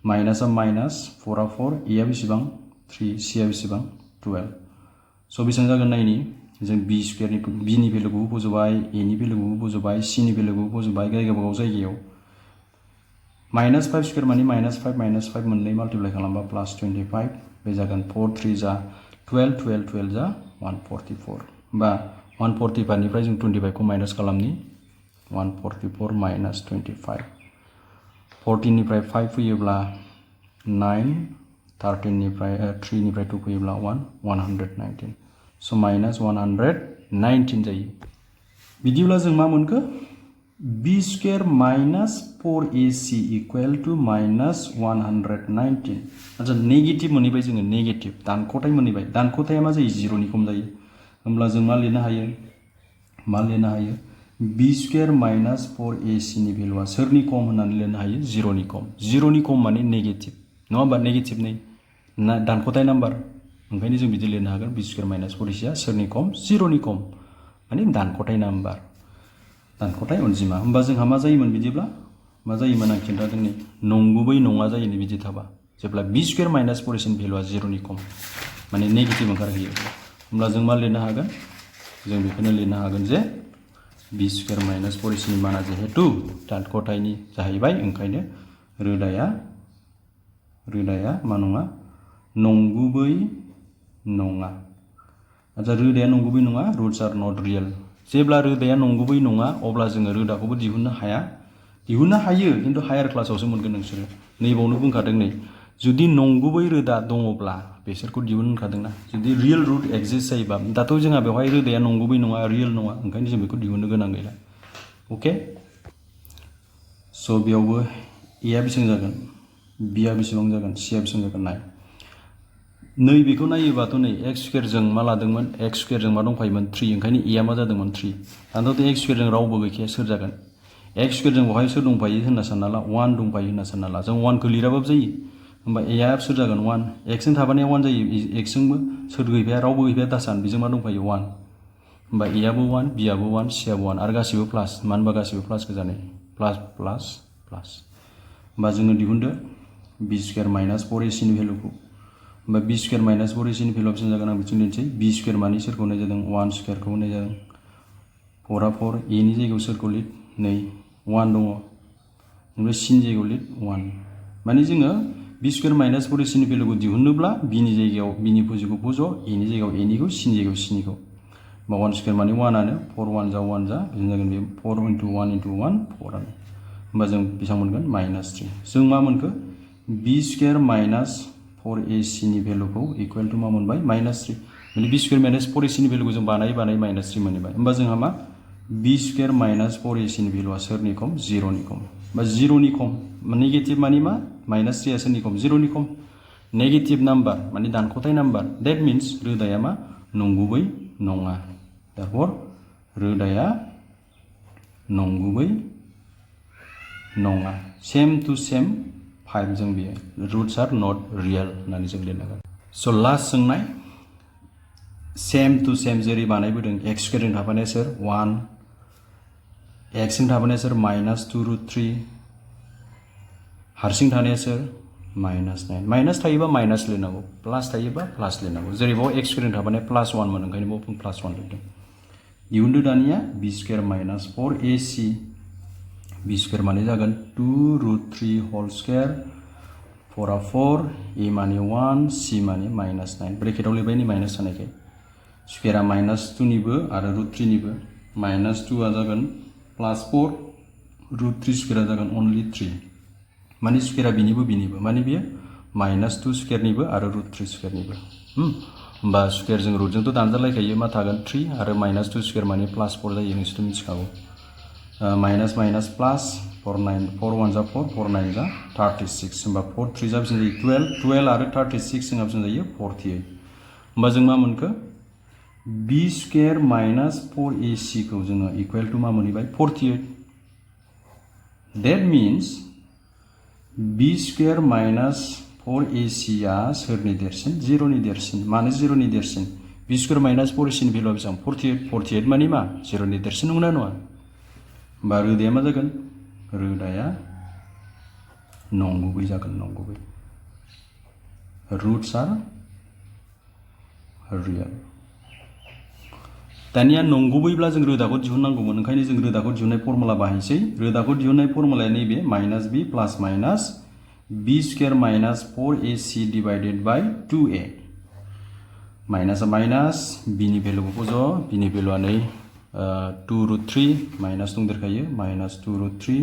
माइनासआ माइनास 4 आ 4 a आ बेसेबां 3 c आ बेसेबां 12 स' बेसेबां जागोन नायनि जों b² नि b नि भेलुखौबो बज'बाय a नि भेलुखौबो बज'बाय c नि भेलुखौबो बज'बाय गावबा गाव जायगायाव -5² माने -5 मोननै माल्टिप्लाइ खालामबा +25 बे जागोन 4 3 जा 12 12 12 जा 144 बा 145 निफ्राय जों 25 खौ माइनास खालामनि 144 - 25 14 निफ्राय 5 फैयोब्ला 9 13 निफ्राय 3 निफ्राय 2 फैयोब्ला 119 स' -119 जायो बिदिब्ला जों मा मोनखो b² - 4ac = -119 आच्छा नेगेटिभ मोनहैबाय जोङो नेगेटिभ दानख'थाय मोनहैबाय दानख'थाया मा जायो 0 नि खम जायो होमब्ला जों मा लिरनो हायो b² - 4ac नि भेलुआ सोरनि खम होननानै लिरनो हायो 0 नि खम 0 नि खम माने नेगेटिभ नङा होमबा नेगेटिभ नै दानख'थाय नाम्बार ओंखायनो जों बिदि लिरनो हागोन b² - 4ac आ सोरनि खम 0 नि खम माने दानख'थाय नाम्बार दानख'थाय अनजिमा होमबा जोंहा मा जायोमोन बिदिब्ला मा जायोमोन आं खिन्थादों नै नंगुबै नङा जायो बिदि थाबा जेब्ला b² - 4ac नि भेलुआ 0 नि खम माने नेगेटिभ ओंखारहैयो होमब्ला जों मा लिरनो हागोन जों बेखौनो लिरनो हागोन जे b² - 4ac नि माना जिहेतु दानख'थायनि जाहैबाय ओंखायनो रोदाया मा नङा नंगुबै नङा आच्छा रोदाया नंगुबै नङा रुट्स आर नट रियेल जेब्ला रोदाया नंगुबै नङा अब्ला जोङो रोदाखौबो दिहुननो हाया दिहुननो हायो खिन्थु हायार क्लासावसो मोनगोन नोंसोरो नैबावनो बुंखादों नै जुदि नंगुबै रोदा दङब्ला बेसोरखौ दिहुनखादोंना जुदि रियेल रुट एक्जिस्ट जायोबा दाथ' जोंहा बेवहाय रोदाया नंगुबै नङा रियेल नङा ओंखायनो जों बेखौ दिहुननो गोनां गैला अके स' बेयावबो a आ बेसेबां जागोन b आ बेसेबां जागोन c आ बेसेबां जागोन नाय नैबेखौ नायोबाथ' नै x² जों मा लादोंमोन x² जों मा दंफायोमोन 3 ओंखायनो a आ मा जादोंमोन 3 दाथ' x² जों रावबो गैखाया सोर जागोन x² जों बहाय सोर दंफायो होनना सानना ला 1 दंफायो होनना सानना ला जों 1 खौ लिराबाबो जायो होमबा a आ सोर जागोन 1 x जों थाबानाया 1 जायो x जोंबो सोर गैफाया रावबो गैफाया दासान बेजों मा दंफायो 1 होमबा a आबो 1 b आबो 1 c आबो 1 आरो गासिबो प्लास मानो होनबा गासिबो प्लास गोजानै प्लास प्लास प्लास होमबा जोङो दिहुनदो b² - 4ac नि भेलुखौ होमबा b² - 4ac नि भेलुआ बेसेबां जागोन आं बिथिं लिरनोसै b² मानि सोरखौ होनाय जादों 1 स्क्वायरखौ होनाय जादों 4 आ 4 a नि जायगायाव सोरखौ लिर नै 1 दङ ओमफ्राय c नि जायगायाव लिर 1 माने जोङो b² - 4ac नि भेलुखौ दिहुननोब्ला b नि जायगायाव b नि पजिटिभखौ बज' a नि जायगायाव a निखौ c नि जायगायाव c निखौ होमबा 1 स्क्वायर माने 1 आनो 4 1 जा 1 जा बिदिनो जागोन बे 4 × 1 × 1 4 आनो होमबा जों बेसेबां मोनगोन -3 जों मा मोनखो b² - 4ac नि भेलुखौ इकुवेल टु मा मोनबाय -3 माने b² - 4ac नि भेलुखौ जों बानाय -3 मोनबाय होमबा जोंहा मा b² - 4ac नि भेलुआ सोरनि खम 0 नि खम बा 0 नि खम नेगेटिभ माने मा -3 आ सोरनि खम 0 नि खम नेगेटिभ नाम्बार माने दानख'थाय नाम्बार दैट मिन्स रोदाया मा नंगुबै नङा therefore रोदाया नंगुबै नङा same to same 5 जों बियो roots are not real होननानै जों लिरनांगोन so last सोंनाय same to same जेरै बानायबोदों x स्क्वायर जों थाफानाया सोर 1 x जों थाफानाया सोर -2√3 हारसिं थानाया सोर -9 माइनास थायोबा माइनास लिरनांगौ प्लास थायोबा प्लास लिरनांगौ जेरै बाव x स्क्वायर जों थाफानाया +1 मोन ओंखायनो बाव +1 लिरदों दिहुनदो दानिया b square - 4ac b square माने जागोन 2√3 होल स्क्वायर 4 आ 4 a माने 1 c माने -9 ब्रेकेटाव लिरबाय नि माइनास थानायखाय स्क्वायरा -2 निबो आरो √3 निबो -2 आ जागोन +4 √3 स्क्वायरा जागोन only 3 माने स्क्वायरा बिनिबो माने बियो -2 स्क्वायर निबो आरो √3 स्क्वायर निबो होमबा स्क्वायर जों रुट जोंथ' दानजालायखायो मा थागोन 3 आरो -2 स्क्वायर माने +4 जायो नोंसोरथ' मिथिखागौ माइनास माइनास प्लास 4 9 4 1 जा 4 4 9 जा 36 होमबा 4 3 जा बिसिम जायो 12 आरो 36 जोंहा बिसिम जायो 48 होमबा जों मा मोनखो b स्क्वायर - 4ac खौ जोङो इक्वल टु मा मोनहैबाय 48 that means b square - 4ac आ सोरनि देरसिन 0 नि देरसिन मानो 0 नि देरसिन b स्क्वायर - 4ac नि भेलुआ बेसेबां 48 माने मा 0 नि देरसिन नंगौना नङा होमबा रोदाया मा जागोन रोदाया नंगुबै जागोन नंगुबै roots are real दानिया नंगुबैब्ला जों रोदाखौ दिहुननांगौमोन ओंखायनो जों रोदाखौ दिहुननाय फर्मुला बाहायसै रोदाखौ दिहुननाय फर्मुलाया नैबे -b plus minus b square - 4ac divided by 2a minus minus b नि भेलुखौ फज' b नि भेलुआ नै 2√3 माइनास दंदेरखायो -2√3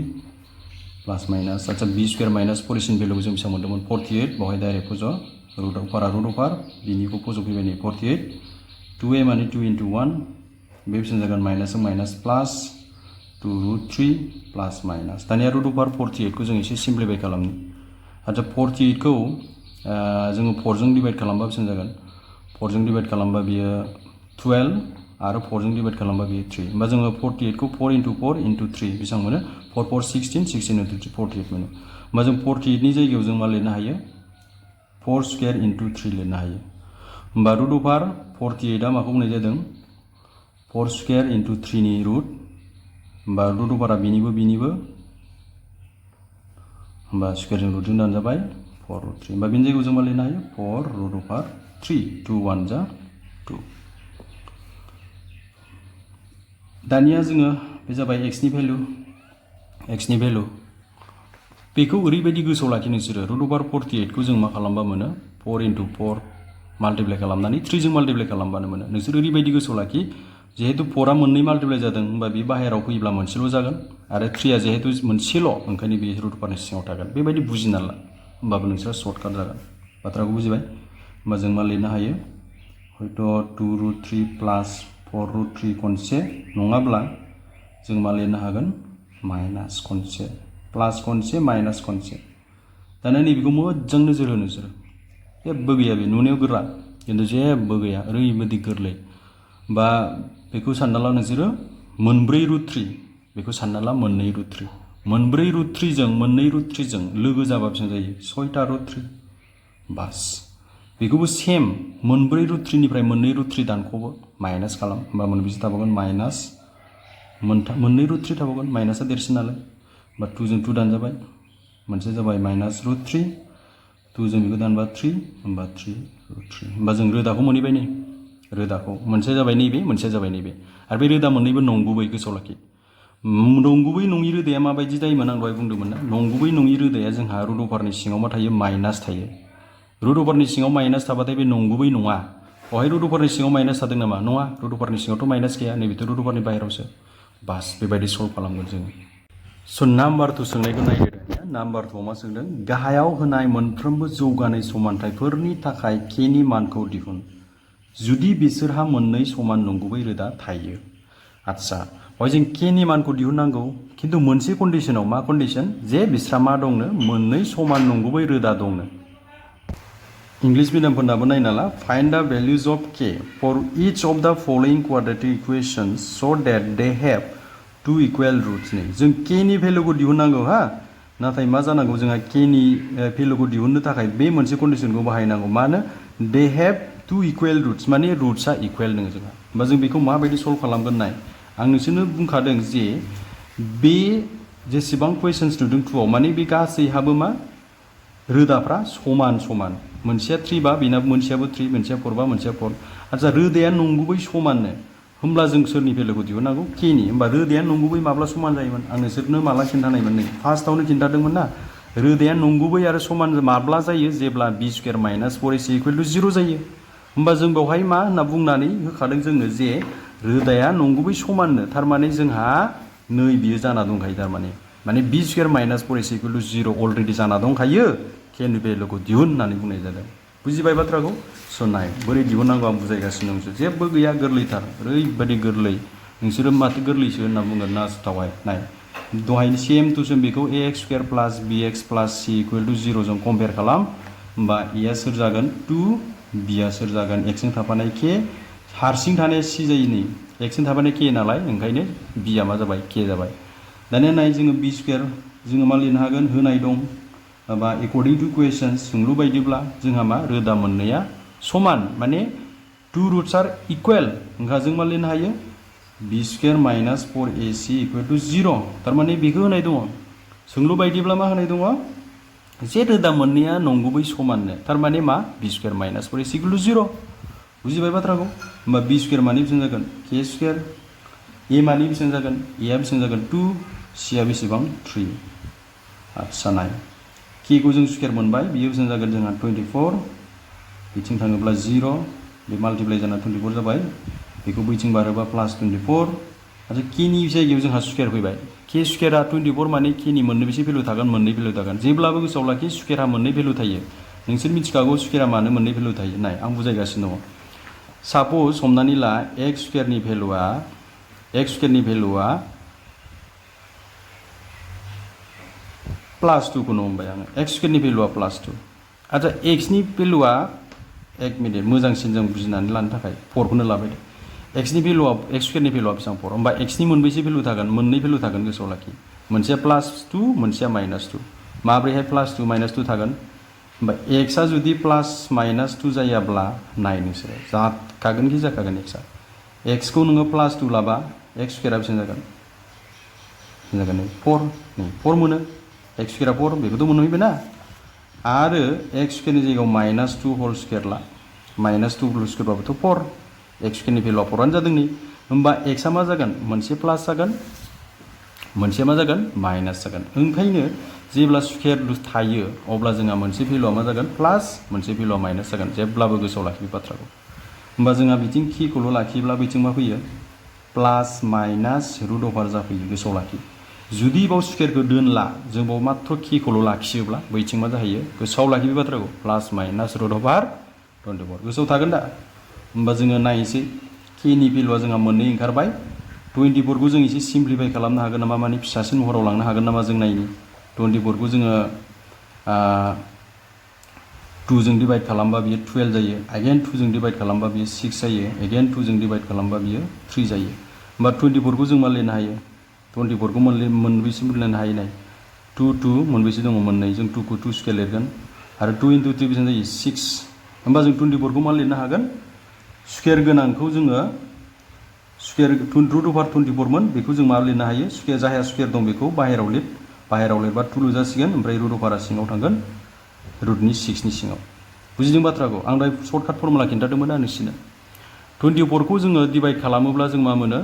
प्लास माइनास अच्छा b स्क्वायर - 4ac नि भेलुखौ जों बेसेबां मोन्दोंमोन 48 बावहाय डाइरेक्ट फज' रुट अफार बिनिखौ फज'फैबाय नै 48 2a माने 2 into 1 बे बेसेबां जागोन माइनास माइनास प्लास 2√3 प्लास माइनास दानिया रुट अफार 48 खौ जों एसे सिम्प्लिफाइ खालामनो अच्छा 48 खौ जोङो 4 जों डिवाइड खालामबा बेसेबां जागोन 4 जों डिवाइड खालामबा बियो 12 आरो 4 जों डिवाइड खालामबा बियो 3 होमबा जोङो 48 खौ 4 into 4 into 3 बेसेबां मोनो 4 4 16 16 into 3 48 मोनो होमबा जों 48 नि जायगायाव जों मा लिरनो हायो 4 स्क्वायर into 3 लिरनो हायो होमबा रुट अफार 48 आ माखौ बुंनाय जादों 4 स्क्वायर into 3 नि रुट होमबा रुट अफारा बिनिबो होमबा स्क्वायरजों रुटजों दानजाबाय 4 root 3 होमबा बिनि जायगायाव जों मा लिरनो हायो 4 root over 3 2 1 जा 2 दानिया जोङो बे जाबाय x नि भेलु बेखौ ओरैबायदि गोसोआव लाखि नोंसोरो रुट अभार 48 खौ जों मा खालामबा मोनो 4 into 4 माल्टिप्लाइ खालामनानै 3 जों माल्टिप्लाइ खालामबानो मोनो नोंसोर ओरैबायदि गोसोआव लाखि जेहेतु 4 आ मोननै माल्टिप्लाइ जादों होमबा बे बाहेरायाव फैब्ला मोनसेल' जागोन आरो 3 आ जेहेतु मोनसेल' ओंखायनो बे रुट अभारनि सिङाव थागोन बेबायदि बुजिना ला होमबाबो नोंसोरा सर्टकाट जागोन बाथ्राखौ बुजिबाय होमबा जों मा लिरनो हायो हयथ' 2 root 3 plus 4 root 3 खनसे नङाब्ला जों मा लिरनो हागोन माइनास खनसे प्लास खनसे माइनास खनसे दाना नैबेखौ मोजां नोजोर हो नोंसोर जेबो गैया बे नुनायाव गोरा खिन्थु जेबो गैया ओरैबायदि गोरलै बा बेखौ सानना ला नोंसोरो मोनब्रै रुट 3 बेखौ सानना ला मोननै रुट 3 मोनब्रै रुट 3 जों मोननै रुट 3 जों लोगो जाबा बेसेबां जायो 6टा रुट 3 बास बेखौबो सेम मोनब्रै रुट 3 निफ्राय मोननै रुट 3 दानख'बो माइनास खालाम होमबा मोनबेसे थाबावगोन माइनास मोननै रुट 3 थाबावगोन माइनासआ देरसिन नालाय बा 2 जों 2 दानजाबाय मोनसे जाबाय माइनास रुट 3 2 जों बेखौ दानबा 3 होमबा 3 रुट 3 होमबा जों रोदाखौ मोनहैबाय नै रोदाखौ मोनसे जाबाय नैबे मोनसे जाबाय नैबे आरो बे रोदा मोननैबो नंगुबै गोसोआव लाखि नंगुबै नङि रोदाया माबायदि जायोमोन आं दहाय बुंदोंमोन ना नंगुबै नङि रोदाया जोंहा रुट अभारनि सिङाव मा थायो माइनास थायो रुट अभारनि सिङाव माइनास थाबाथाय बे नंगुबै नङा बहाय रुट अभारनि सिङाव माइनास थादों नामा नङा रुट अभारनि सिङावथ' माइनास गैया नैबेथ' रुट अभारनि बाहेरावसो बास बेबायदि सल्भ खालामगोन जोङो स' नाम्बार 2 सोंनायखौ नायदो दानिया नाम्बार 2 मा सोंदों गाहायाव होनाय मोनफ्रोमबो जौगानाय समानथायफोरनि थाखाय k नि मानखौ दिहुन जुदि बिसोरहा मोननै समान नंगुबै रोदा थायो आच्छा बहाय जों k नि मानखौ दिहुननांगौ खिन्थु मोनसे कन्डिशनाव मा कन्डिशन जे बिस्रा मा दंनो मोननै समान नंगुबै रोदा दंनो इंग्लिश मीडियमफोरनाबो नायना ला फाइंड द values of k for each of the following quadratic equations so that they have two equal roots नि जों k नि भेल्युखौ दिहुननांगौ हा नाथाय मा जानांगौ जोंहा k नि भेल्युखौ दिहुननो थाखाय बे मोनसे कन्डिशनखौ बाहायनांगौ मानो they have two equal roots माने रुट्सआ इक्वेल नोङो जोंहा होमबा जों बेखौ माबायदि सल्व खालामगोन नाय आं नोंसोरनो बुंखादों जे बे जेसेबां क्वेश्चन्स नुदों 2 आव माने बे गासैहाबो मा रोदाफ्रा समान समान मोनसेया 3 बा बेनाबो मोनसेयाबो 3 मोनसेया 4 बा मोनसेया 4 आच्छा रोदाया नंगुबै समाननो होमब्ला जों सोरनि भेल्युखौ दिहुननांगौ k नि होमबा रोदाया नंगुबै माब्ला समान जायोमोन आं नोंसोरनो माला खिन्थानायमोन नै फार्स्टआवनो खिन्थादोंमोन ना रोदाया नंगुबै आरो समान माब्ला जायो जेब्ला b square minus 4ac equal to 0 जायो होमबा जों बेवहाय मा होनना बुंनानै होखादों जोंनो जे रोदाया नंगुबै समाननो थारमाने जोंहा नै बियो जाना दंखायो थारमाने माने b square minus 4ac equal to 0 already जाना दंखायो k नि भेल्युखौ दिहुन होननानै बुंनाय जादों बुजिबाय बाथ्राखौ स' नाय बोरै दिहुननांगौ आं बुजायगासिनो नोंसोर जेबो गैया गोरलैथार ओरैबायदि गोरलै नोंसोरो माथो गोरलैसो होनना बुंगोन नासथावहाय नाय दहायनो सेम टु सेम बेखौ ax square plus bx plus c equal to 0 जों कम्पेयार खालाम होमबा a आ सोर जागोन 2 b आ सोर जागोन x जों थाफानाय k हारसिं थानाया c जायो नै x जों थाफानाय k नालाय ओंखायनो b आ मा जाबाय k जाबाय दानिया नाय जोङो b स्क्वायर जोङो मा लिरनो हागोन होनाय दं बा एकर्डिं टु क्वेश्चन्स सोंलु बायदिब्ला जोंहा मा रोदा मोननैया समान माने टु रुट्स आर इक्वेल ओंखा जों मा लिरनो हायो b square minus 4ac equal to 0 थारमाने बेखौ होनाय दङ सोंलु बायदिब्ला मा होनाय दङ जे रोदा मोननैया नंगुबै समाननो थारमाने मा b square minus 4ac equal to 0 बुजिबाय बाथ्राखौ होमबा b स्क्वायर मानि बेसेबां जागोन k स्क्वायर a मानि बेसेबां जागोन a आ बेसेबां जागोन 2 c आ बेसेबां 3 आच्छा नाय k खौ जों स्क्वायर मोनबाय बियो बेसेबां जागोन जोंहा 24 बिथिं थाङोब्ला 0 बे माल्टिप्लाइ जाना 24 जाबाय बेखौ बैथिं बारोबा प्लास 24 आरो k नि जायगायाव जोंहा स्क्वायर फैबाय k स्क्वायरआ 24 माने k नि मोननै बेसे भेल्यु थागोन मोननै भेल्यु थागोन जेब्लाबो गोसोआव लाखि स्क्वायरआ मोननै भेल्यु थायो नोंसोर मिथिखागौ स्क्वायरआ मानो मोननै भेल्यु थायो नाय आं बुजायगासिनो दङ साप'ज हमनानै ला x स्क्वायरनि भेल्युआ प्लास 2 खौनो हमबाय आङो x स्क्वायरनि भेल्युआ प्लास 2 आच्छा x नि भेल्युआ एक मिनिट मोजांसिन जों बुजिनानै लानो थाखाय 4 खौनो लाबाय दे x नि भेल्युआ x स्क्वायरनि भेल्युआ बेसेबां 4 होमबा x नि मोनबेसे भेल्यु थागोन मोननै भेल्यु थागोन गोसोआव लाखि मोनसेया प्लास 2 मोनसेया माइनास 2 माब्रैहाय प्लास 2 माइनास 2 थागोन होमबा x आ जुदि प्लास माइनास 2 जायाब्ला नाय नोंसोरो जाखागोन कि जाखागोन x आ x खौ नोङो प्लास 2 लाबा x स्क्वायरआ बेसेबां जागोन 4 नै 4 मोनो x स्क्वायरआ 4 बेखौथ' मोनहैबाय ना आरो x स्क्वायरनि जायगायाव माइनास 2 होल स्क्वायर ला माइनास 2 होल स्क्वायरबाबोथ' 4 x स्क्वायरनि भेल्युआ 4 जादों नै होमबा x आ मा जागोन मोनसे प्लास जागोन मोनसे मा जागोन माइनास जागोन ओंखायनो जेब्ला स्क्वायर थायो अब्ला जोंहा मोनसे भेल्युआ मा जागोन प्लास मोनसे भेल्युआ माइनास जागोन जेब्लाबो गोसोआव लाखि बे बाथ्राखौ होमबा जोंहा बिथिं k खौल' लाखियोब्ला बिथिं मा फैयो प्लास माइनास रुट अभार जाफैयो गोसोआव लाखि जुदि बाव स्क्वायरखौ दोनला जों बाव मात्र k खौल' लाखियोब्ला बैथिं मा जाहैयो गोसोआव लाखि बे बाथ्राखौ प्लास माइनास रुट अभार 24 गोसोआव थागोन दा होमबा जोङो नायनोसै k नि भेल्युआ जोंहा मोननै ओंखारबाय 24 खौ जों एसे सिम्प्लिफाइ खालामनो हागोन नामा माने फिसासिन महराव लांनो हागोन नामा जों नायनि 24 खौ जोङो 2 जों डिवाइड खालामबा बियो 12 जायो अगेन 2 जों डिवाइड खालामबा बियो 6 जायो अगेन 2 जों डिवाइड खालामबा बियो 3 जायो होमबा 24 खौ जों मा लिरनो हायो 24 खौ मोनबेसे लिरनो हायो नाय 2 2 मोनबेसे दङ मोननै जों 2 खौ 2 स्क्वायर लिरगोन आरो 2 × 3 बेसेबां जायो 6 होमबा जों 24 खौ मा लिरनो हागोन स्क्वायर गोनांखौ जोङो स्क्वायर रुट अभार 24 मोन बेखौ जों मा लिरनो हायो स्क्वायर जायहा स्क्वायर दं बेखौ बाहेरायाव लिरबा 2 जासिगोन ओमफ्राय रुट अभारा सिङाव थांगोन रुटनि 6 नि सिङाव बुजिदों बाथ्राखौ आं दा सर्टकाट फर्मुला खिन्थादोंमोन आं नोंसिनो 24 खौ जोङो डिवाइड खालामोब्ला जों मा मोनो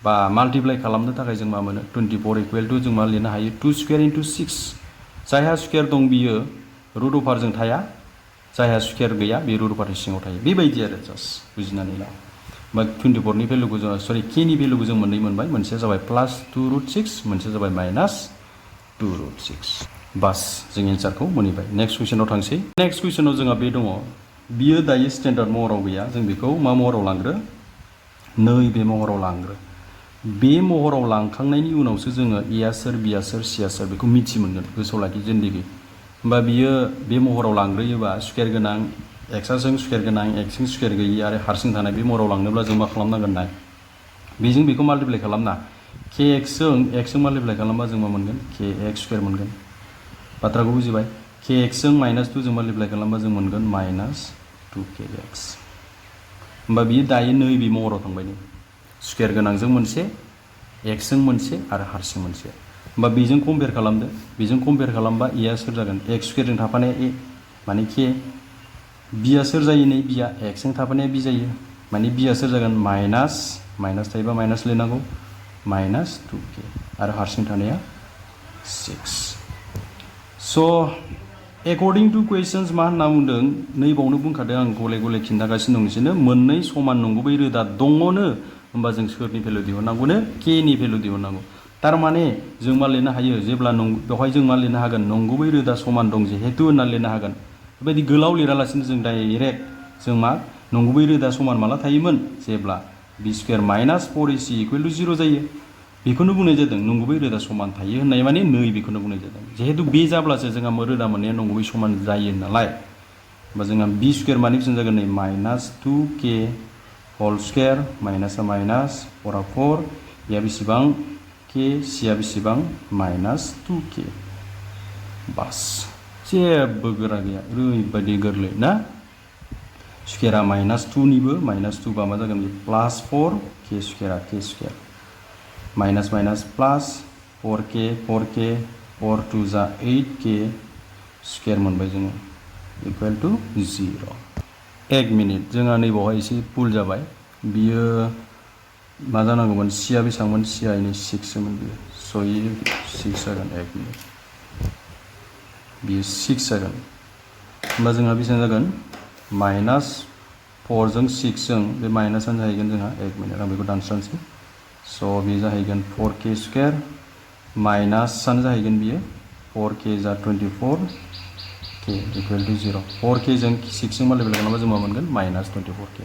बा माल्टिप्लाइ खालामनो थाखाय जों मा मोनो 24 इक्वल टु जों मा लिरनो हायो 2 स्क्वायर × 6 जायहा स्क्वायर दं बियो रुट अभारजों थाया जायहा स्क्वायर गैया बे रुट अभारनि सिङाव थायो बेबायदि आरो जास्ट बुजिनानै ला होमबा 24 नि भेल्युखौ जों k नि भेल्युखौ जों मोननै मोनबाय मोनसेया जाबाय प्लास 2 रुट 6 मोनसेया जाबाय माइनास 2 रुट 6 बास जों एन्सारखौ मोनहैबाय नेक्स्ट कुइसनाव थांसै नेक्स्ट कुइसनाव जोंहा बे दङ बियो दायो स्टेन्डार्ड महराव गैया जों बेखौ मा महराव लांग्रो नैबे महराव लांग्रो बे महराव लांखांनायनि उनावसो जोङो a आ सोर b आ सोर c आ सोर बेखौ मिथि मोनगोन गोसोआव लाखि जिन्दगि होमबा बियो बे महराव लांग्रोयोबा स्क्वायर गोनां एक्सजों स्क्वायर गोनां एक्सजों स्क्वायर गैयि आरो हारसिं थानाय बे महराव लांनोब्ला जों मा खालामनांगोन नाय बेजों बेखौ माल्टिप्लाइ खालामना के एक्सजों माल्टिप्लाइ खालामबा जों मा मोनगोन के एक्स स्क्वायर मोनगोन बाथ्राखौ बुजिबाय के एक्सजों -2 जों माल्टिप्लाइ खालामबा जों मोनगोन -2 kx होमबा बियो दायो नैबे महराव थांबाय नै स्क्वायर गोनांजों मोनसे एक्सजों मोनसे आरो हारसिं मोनसे होमबा बेजों कम्पेयार खालामदो बेजों कम्पेयार खालामबा एआ सोर जागोन एक्स स्क्वायरजों थाफानाया ए माने के बिया सोर जायो नै बिया एक्सजों थाफानाया बि जायो माने बिया सोर जागोन माइनास थायोबा माइनास लिरनांगौ -2k आरो हारसिं थानाया 6 स' एकर्डिं टु कुवेश्चन्स मा होनना बुंदों नैबावनो बुंखादों आं गले गले खिन्थागासिनो दं बिसोरनो मोननै समान नंगुबै रोदा दङनो होमबा जों सोरनि भेलु दिहुननांगौनो के नि भेलु दिहुननांगौ थारमाने जों मा लिरनो हायो जेब्ला बेवहाय जों मा लिरनो हागोन नंगुबै रोदा समान दं जिहेतु होनना लिरनो हागोन बेबायदि गोलाव लिरालासिनो जों डाइरेक्ट जों मा नंगुबै रोदा समान माला थायोमोन जेब्ला बि स्क्वायर -4ac = 0 जायो बेखौनो बुंनाय जादों नंगुबै रोदा समान थायो होननाय माने नै बेखौनो बुंनाय जादों जिहेतु बे जाब्लासो जोंहा रोदा मोननाया नंगुबै समान जायो नालाय होमबा जोंहा बि स्क्वायर मानि बेसेबां जागोन नै -2k होल स्क्वायर माइनासआ माइनास 4 आ 4 या बेसेबां के सिया बेसेबां -2k बास जेबो गोरा गैया ओरैबायदि गोरलै ना स्क्वायरा -2 निबो -2 बा मा जागोन +4 के स्क्वायरा के स्क्वायर माइनास प्लास 4k 4 2 जा 8k स्क्वायर मोनबाय जोङो इक्वल टु 0 1 मिनिट जोंहा नैबावहाय एसे भुल जाबाय बियो मा जानांगौमोन सिया बेसेबांमोन सिया 6 सोमोन बियो सय 6 जागोन 1 मिनिट बियो 6 जागोन होमबा जोंहा बेसेबां जागोन -4 जों 6 जों बे माइनासआनो जाहैगोन जोंहा 1 मिनिट आं बेखौ दानस्रांसै स' बे जाहैगोन 4k स्क्वायर माइनासआनो जाहैगोन बियो 4k जा 24k इक्वल टु 0 4k जों 6 जों माल्टिप्लाइ खालामबा जों मा मोनगोन -24k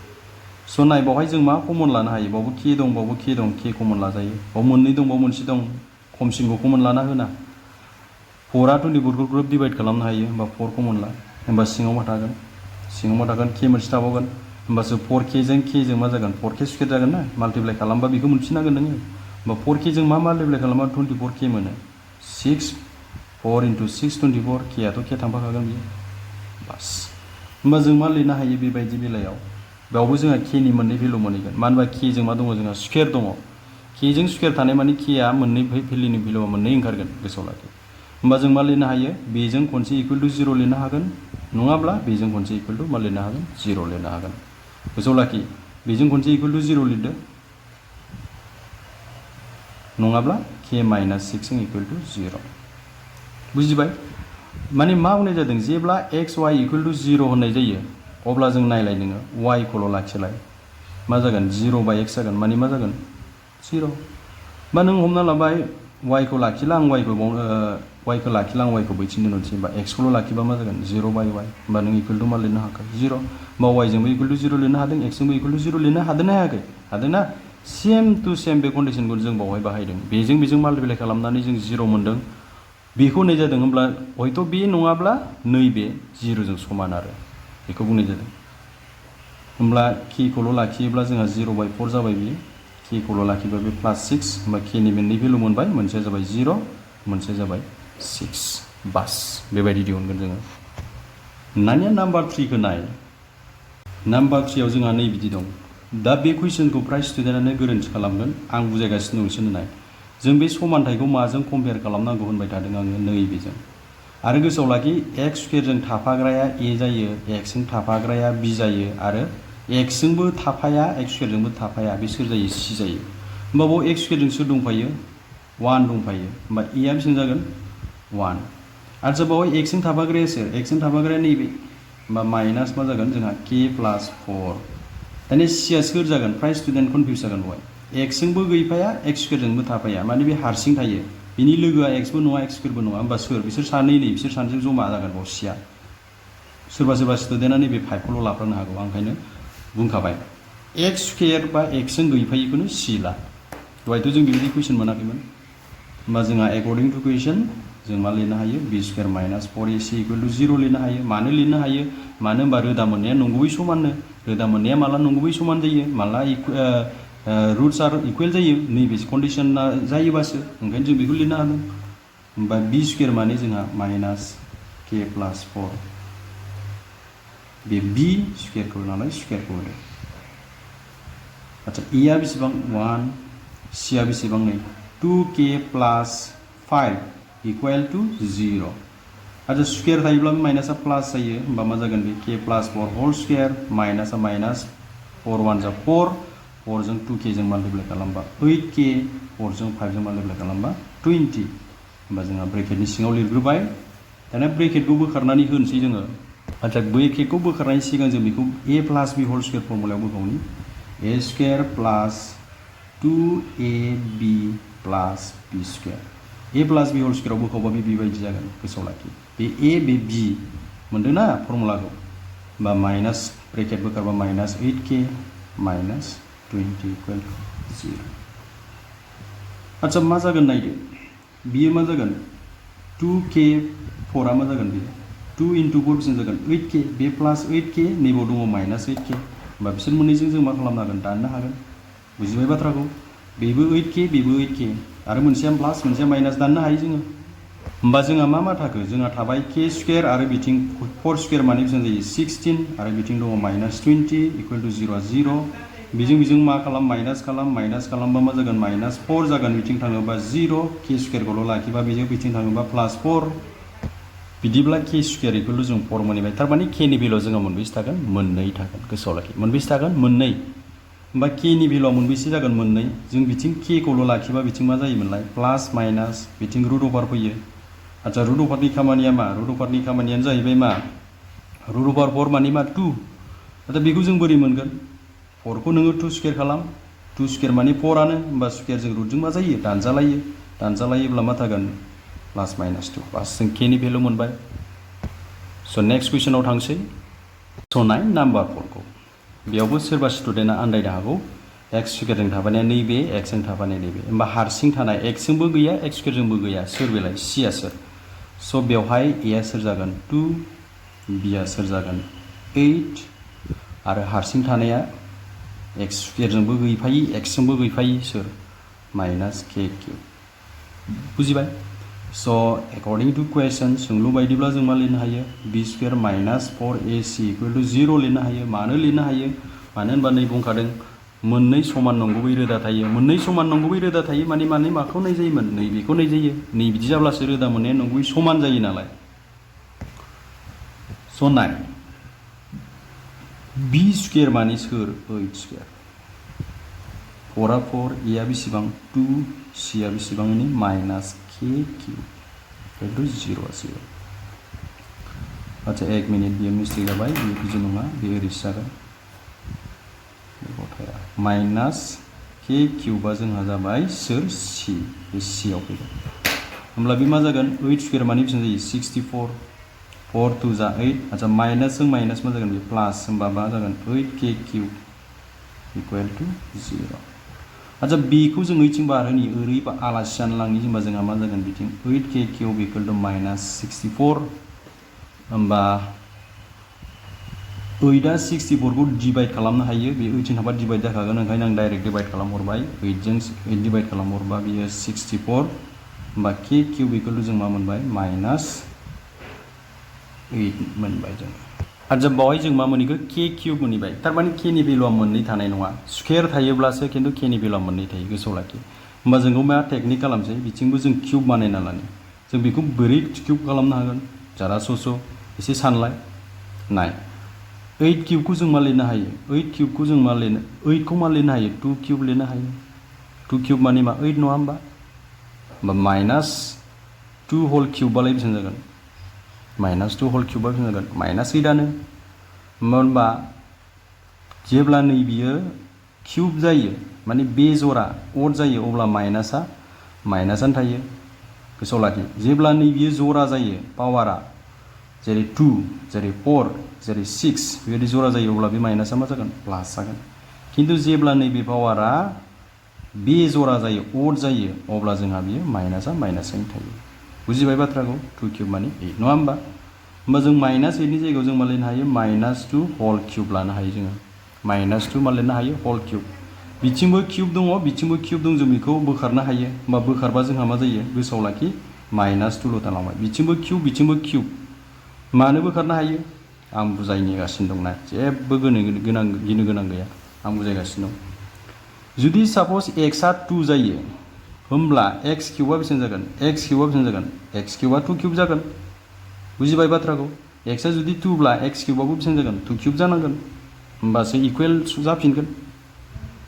स' नाय बावहाय जों मा कमन लानो हायो बावबो k दं k कमन लाजायो बाव मोननै दं बाव मोनसे दं खमसिनखौ कमन लाना होना 4 आ 24 खौ ग्रुप डिभाइड खालामनो हायो होमबा 4 कमन ला होमबा सिङाव मा थागोन k मोनसे थाबावगोन होमबासो 4k जों मा जागोन 4k स्क्वायर जागोन ना माल्टिप्लाइ खालामबा बेखौ मोनफिननांगोन नोङो होमबा 4k जों मा माल्टिप्लाइ खालामबा 24k मोनो 6 4 × 6 24 k आथ' k थांफाखागोन बियो बास होमबा जों मा लिरनो हायो बेबायदि बेलायाव बेयावबो जोंहा k नि मोननै भेलु मोनहैगोन मानो होनबा k जों मा दङ जोंहा स्क्वायर दङ k जों स्क्वायर थानाय माने k आ मोननै भेलुनि भेलुआ मोननै ओंखारगोन गोसोआव लाखि होमबा जों मा लिरनो हायो बेजों खनसे इक्वल टु 0 लिरनो हागोन नङाब्ला बेजों खनसे इक्वल टु मा लिरनो हागोन 0 लिरनो हागोन गोसोआव लाखि बेजों खनसे इक्वल टु 0 लिरदो नङाब्ला k - 6 जों इक्वल टु 0 बुजिबाय माने मा बुंनाय जादों जेब्ला x y इक्वल टु 0 होननाय जायो अब्ला जों नायलाय नोङो y खौल' लाखिलाय मा जागोन 0/x जागोन माने मा जागोन 0 बा नों हमना लाबाय y खौ लाखिला आं y खौ लाखिला आं y खौ बैथिं दोननोसै होमबा x खौल' लाखिबा मा जागोन 0/y होमबा नों इक्वल टु मा लिरनो हाखो 0 होमबा y जोंबो इक्वल टु 0 लिरनो हादों x जोंबो इक्वल टु 0 लिरनो हादोंना हायाखै हादोंना सेम टु सेम बे कन्डिशनखौ जों बावहाय बाहायदों बेजों माल्टिप्लाइ खालामनानै जों 0 मोनदों बेखौ होननाय जादों होमब्ला हयथ' बे नङाब्ला नैबे 0 जों समान आरो बेखौ बुंनाय जादों होमब्ला k खौल' लाखियोब्ला जोंहा 0/4 जाबाय बियो k खौल' लाखियोब्ला बे +6 होमबा k नि मोननै भेलु मोनबाय मोनसेया जाबाय 0 मोनसेया जाबाय 6 बास बेबायदि दिहुनगोन जोङो दानिया नाम्बार 3 खौ नाय नाम्बार 3 आव जोंहा नै बिदि दं दा बे कुइसनखौ प्राय स्टुडेन्टआनो गोरोन्थि खालामगोन आं बुजायगासिनो दं बिसोरनो नाय जों बे समानथायखौ माजों कम्पेयार खालामनांगौ होनबाय थादों आङो नैबेजों आरो गोसोआव लाखि x स्क्वायरजों थाफाग्राया a जायो x जों थाफाग्राया b जायो आरो x जोंबो थाफाया x स्क्वायरजोंबो थाफाया बे सोर जायो c जायो होमबा बाव x स्क्वायरजों सोर दंफायो 1 दंफायो होमबा a आ बेसेबां जागोन 1 आरो बावहाय x जों थाफाग्राया सोर x जों थाफाग्राया नैबे होमबा माइनास मा जागोन जोंहा k + 4 दानिया c आ सोर जागोन प्राय स्टुडेन्ट कनफिउज जागोन बावहाय x जोंबो गैफाया x स्क्वायरजोंबो थाफाया माने बे हारसिं थायो बिनि लोगोआ x बो नङा x स्क्वायरबो नङा होमबा सोर बिसोर सानैजों जमा जागोन बाव c आ सोरबा स्टुडेन्टआ नैबे 5 खौल' लाफ्लांनो हागौ आं ओंखायनो बुंखाबाय x स्क्वायर बा x जों गैफायिखौनो c ला दहायथ' जों बेबायदि कुइसन मोनाखैमोन होमबा जोंहा एकर्डिं टु कुइसन जों मा लिरनो हायो b square minus 4ac equal to 0 लिरनो हायो मानो लिरनो हायो मानो होनबा रोदा मोननाया नंगुबै समाननो रोदा मोननाया माला नंगुबै समान जायो माला रुट्स आर इक्वल जायो नैबे कन्डिशना जायोबासो ओंखायनो जों बेखौ लिरनो हादों होमबा b स्क्वायर माने जोंहा माइनास k प्लास 4 बे b स्क्वायरखौ नालाय स्क्वायरखौ होदो अच्छा e आ बेसेबां 1 c आ बेसेबां नै 2k प्लास 5 इक्वल टू 0 अच्छा स्क्वायर थायोब्ला माइनासा प्लास जायो होमबा मा जागोन बे k प्लास 4 होल स्क्वायर माइनासा माइनास 4 1 जा 4 4 जों 2k जों माल्टिप्लाय खालामबा 8k 4 जों 5 जों माल्टिप्लाय खालामबा 20 होमबा जोंहा ब्रेकेटनि सिङाव लिरग्रोबाय दाना ब्रेकेटखौ बोखारनानै होनोसै जोङो अच्छा ब्रेकेटखौ बोखारनायनि सिगां जों बेखौ a plus b whole square फर्मुलायाव बोखावनि a square plus 2ab plus b square a plus b whole स्क्वायराव बोखावबा बे बेबायदि जागोन गोसोआव लाखि बे a बे b मोनदों ना फर्मुलाखौ होमबा माइनास ब्रेकेट बोखारबा minus 8k minus 20 equal to 0 अच्छा मा जागोन नायदो बियो मा जागोन 2k 4 आ मा जागोन बियो 2 into 4 बेसेबां जागोन 8k बे प्लास 8k नैबाव दङ माइनास 8k होमबा बिसोर मोननैजों जों मा खालामनो हागोन दाननो हागोन बुजिबाय बाथ्राखौ बेबो 8k बेबो 8k आरो मोनसेया प्लास मोनसेया माइनास दाननो हायो जोङो होमबा जोंहा मा थाखो जोंहा थाबाय k स्क्वायर आरो बिथिं 4 स्क्वायर माने बेसेबां जायो 16 आरो बिथिं दङ माइनास 20 इक्वल टू 0 0 बेजों मा खालाम माइनास खालामबा मा जागोन माइनास 4 जागोन बिथिं थाङोबा 0 k स्क्वायरखौल' लाखिबा बेजों बिथिं थाङोबा प्लास 4 बिदिब्ला k स्क्वायर इक्वल टू जों 4 मोनबाय थारमाने k नि भेलुआ जोंहा मोनबेसे थागोन मोननै थागोन गोसोआव लाखि मोनबेसे थागोन मोननै होमबा k नि भेलुआ मोनबेसे जागोन मोननै जों बिथिं k खौल' लाखिबा बिथिं मा जायोमोनलाय प्लास माइनास बिथिं रुट अभार फैयो अच्छा रुट अभारनि खामानिया मा रुट अभारनि खामानियानो जाहैबाय मा रुट अभार 4 माने मा 2 अच्छा बेखौ जों बोरै मोनगोन 4 खौ नोङो 2 स्क्वायर खालाम 2 स्क्वायर माने 4 आनो होमबा स्क्वायरजों रुटजों मा जायो दानजालायोब्ला मा थागोन प्लास माइनास 2 बास जों k नि भेलु मोनबाय स' नेक्स्ट कुइसनाव थांसै स' नाय नाम्बार 4 खौ बेयावबो सोरबा स्टुडेन्टआ आन्दायनो हागौ x स्क्वायरजों थाफानाया नैबे x जों थाफानाया नैबे होमबा हारसिं थानाय x जोंबो गैया x स्क्वायरजोंबो गैया सोर बेलाय c आ सोर स' बेवहाय a आ सोर जागोन 2 b आ सोर जागोन 8 आरो हारसिं थानाया x स्क्वायरजोंबो गैफायि x जोंबो गैफायि सोर माइनास k किउब बुजिबाय स' एकर्डिं टु कुवेश्चन सोंलु बायदिब्ला जों मा लिरनो हायो b square minus 4ac equal to 0 लिरनो हायो मानो लिरनो हायो मानो होनबा नै बुंखादों मोननै समान नंगुबै रोदा थायो मोननै समान नंगुबै रोदा थायो माने माखौ नायजायोमोन नैबेखौ नायजायो नै बिदि जाब्लासो रोदा मोननाया नंगुबै समान जायो नालाय स' नाय b स्क्वायर माने सोर 8 स्क्वायर 4 आ 4 a आ बेसेबां 2 c आ बेसेबां minus k cube equal to 0 0 अच्छा 1 मिनिट बियो मिस्टेक जाबाय बियो बिदि नङा बियो ओरैसो जागोन माइनास k किउबा जोंहा जाबाय सोर c बे c आव फैगोन होमब्ला बे मा जागोन 8 स्क्वायर माने बेसेबां जायो 64 4 2 जा 8 अच्छा माइनास जों माइनास मा जागोन बे प्लास होमबा मा जागोन 8k किउब इक्वल टू 0 अच्छा बेखौ जों ओइथिं बारहोनि ओरै आलासि जानो लांनि होनबा जोंहा मा जागोन बिथिं 8k cube equal to minus 64 होमबा 8 आ 64 खौ डिवाइड खालामनो हायो बे 8 जों थाबा डिवाइड जाखागोन ओंखायनो आं डाइरेक्ट डिवाइड खालामहरबाय 8 जों 8 डिवाइड खालामहरबा बियो 64 होमबा k किउब इक्वल टू जों मा मोनबाय माइनास 8 मोनबाय जों अच्छा बावहाय जों मा मोनहैखो k किउब मोनहैबाय थारमाने k नि भेलुआ मोननै थानाय नङा स्क्वायर थायोब्लासो खिन्थु k नि भेलुआ मोननै थायो गोसोआव लाखि होमबा जोंखौ मा टेकनिक खालामसै बिथिंबो जों किउब बानायना लानो जों बेखौ बोरै किउब खालामनो हागोन जारा सस' एसे सानलाय नाय 8 किउबखौ जों मा लिरनो हायो 8 किउबखौ जों मा लिरनो 8 खौ मा लिरनो हायो 2 किउब लिरनो हायो 2 किउब माने मा 8 नङा होमबा माइनास 2 होल किउबालाय बेसेबां जागोन माइनास 2 होल किउबा बेसेबां जागोन माइनास 8 आनो होमबा जेब्ला नै बियो किउब जायो माने बे जरा अड जायो अब्ला माइनासानो थायो गोसोआव लाखि जेब्ला नै बियो जरा जायो पावारा जेरै 2 जेरै 4 जेरै 6 बेबायदि जरा जायो अब्ला बे माइनासा मा जागोन प्लास जागोन खिन्थु जेब्ला नैबे पावारा बे जरा जायो अड जायो अब्ला जोंहा बियो माइनासआनो थायो बुजिबाय बाथ्राखौ 2 क्यूब माने 8 नङा होमबा होमबा जों माइनास 8 नि जायगायाव जों मा लिरनो हायो -2 होल क्यूब लानो हायो जोङो -2 मा लिरनो हायो होल क्यूब बिथिंबो क्यूब दङ बिथिंबो क्यूब दं जों बेखौ बोखारनो हायो होमबा बोखारबा जोंहा मा जायो गोसोआव लाखि -2 ल' थालांबाय बिथिंबो क्यूब मानो बोखारनो हायो आं बुजायगासिनो दंना जेबो गिनो गोनां गैया आं बुजायगासिनो दं जुदि साप'ज x आ 2 जायो होमब्ला x क्यूबआ बेसेबां जागोन x क्यूबआ बेसेबां जागोन x क्यूबआ 2 क्यूब जागोन बुजिबाय बाथ्राखौ x आ जुदि 2 ब्ला x क्यूबआबो बेसेबां जागोन 2 क्यूब जानांगोन होमबासो इकुवेल जाफिनगोन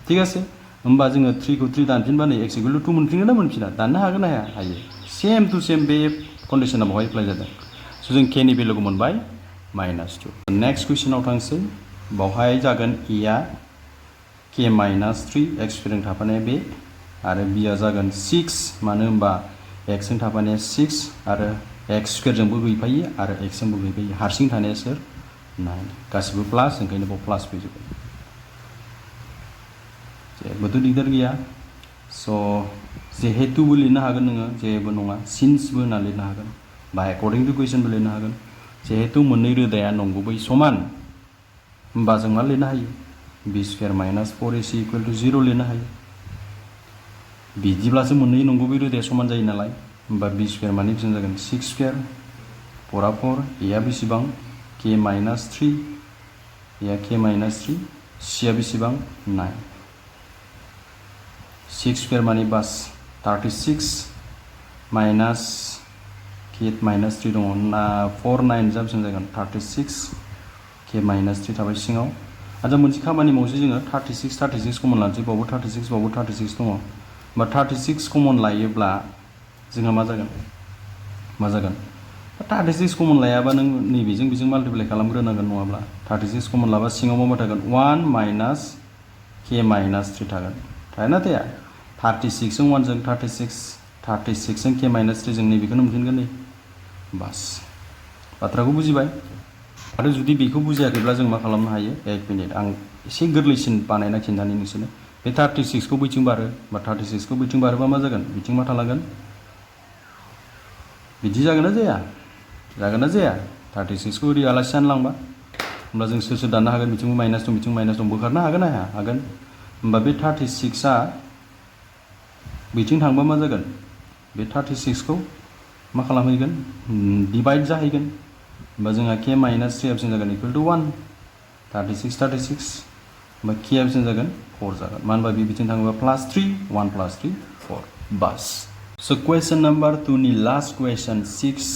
ठीक आसे होमबा जोङो 3 खौ 3 दानफिनबा नै x = 2 मोनफिनगोन ना मोनफिना दाननो हागोन ना हाया हायो सेम टू सेम बे कन्डिशना बेवहाय एप्लाइ जादों स' जों k नि भेलुखौ मोनबाय -2 नेक्स्ट कुइसनाव थांसै बावहाय जागोन a आ k -3 x फोरजों थाफानाया बे आरो b आ जागोन 6 मानो होनबा x जों थाफानाया 6 आरो x स्क्वायरजोंबो गैफायो आरो x जोंबो गैफायो हारसिं थानाया सोर 9 गासिबो प्लास ओंखायनो बाव प्लास फैजोबो जेबोथ' दिगदार गैया स' जेहेतुबो लिरनो हागोन नोङो जेबो नङा सिन्सबो होनना लिरनो हागोन बा एकर्डिं टु कुइसनबो लिरनो हागोन जेहेतु मोननै रोदाया नंगुबै समान होमबा जों मा लिरनो हायो b² - 4ac = 0 लिरनो हायो बिदिब्लासो मोननै नंगुबै रोदाया समान जायो नालाय होमबा b² माने बेसेबां जागोन 6² 4 आ 4 a आ बेसेबां k - 3 a आ k - 3 c आ बेसेबां 9 6² माने बास 36 माइनास k -3 दङ 4 9 जा बेसेबां जागोन 36 k -3 थाबाय सिङाव आरो मोनसे खामानि मावसै जोङो 36 कमन लानोसै बावबो 36 दङ होमबा 36 कमन लायोब्ला जोंहा मा जागोन 36 कमन लायाबा नों नैबेजों बेजों माल्टिप्लाइ खालामग्रोनांगोन नङाब्ला 36 कमन लाबा सिङाव मा थागोन 1 माइनास k -3 थागोन थाया थाया 36 जों 1 जों 36 जों k -3 जों नैबेखौनो मोनफिनगोन नै बास बाथ्राखौ बुजिबाय आरो जुदि बेखौ बुजियाखैब्ला जों मा खालामनो हायो 1 मिनिट आं एसे गोरलैसिन बानायना खिन्थानि नोंसोरनो बे 36 खौ बैथिं बारो बा 36 खौ बैथिं बारोबा मा जागोन बिथिं मा थालांगोन बिदि जागोन ना जाया 36 खौ ओरै आलासि जानो लांबा होमब्ला जों सोर दाननो हागोन बिथिंबो माइनास दं बिथिं माइनास दं बोखारनो हागोन ना हाया हागोन होमबा बे 36 आ बिथिं थांबा मा जागोन बे 36 खौ मा खालामहैगोन डिवाइड जाहैगोन होमबा जोंहा k - 3 आ बेसेबां जागोन = 1 36 होमबा k आ बेसेबां जागोन 4 जागोन मानो होनबा बे बिथिं थाङोबा +3 1 + 3 4 बास स' क्वेश्चन नम्बर 2 नि last question 6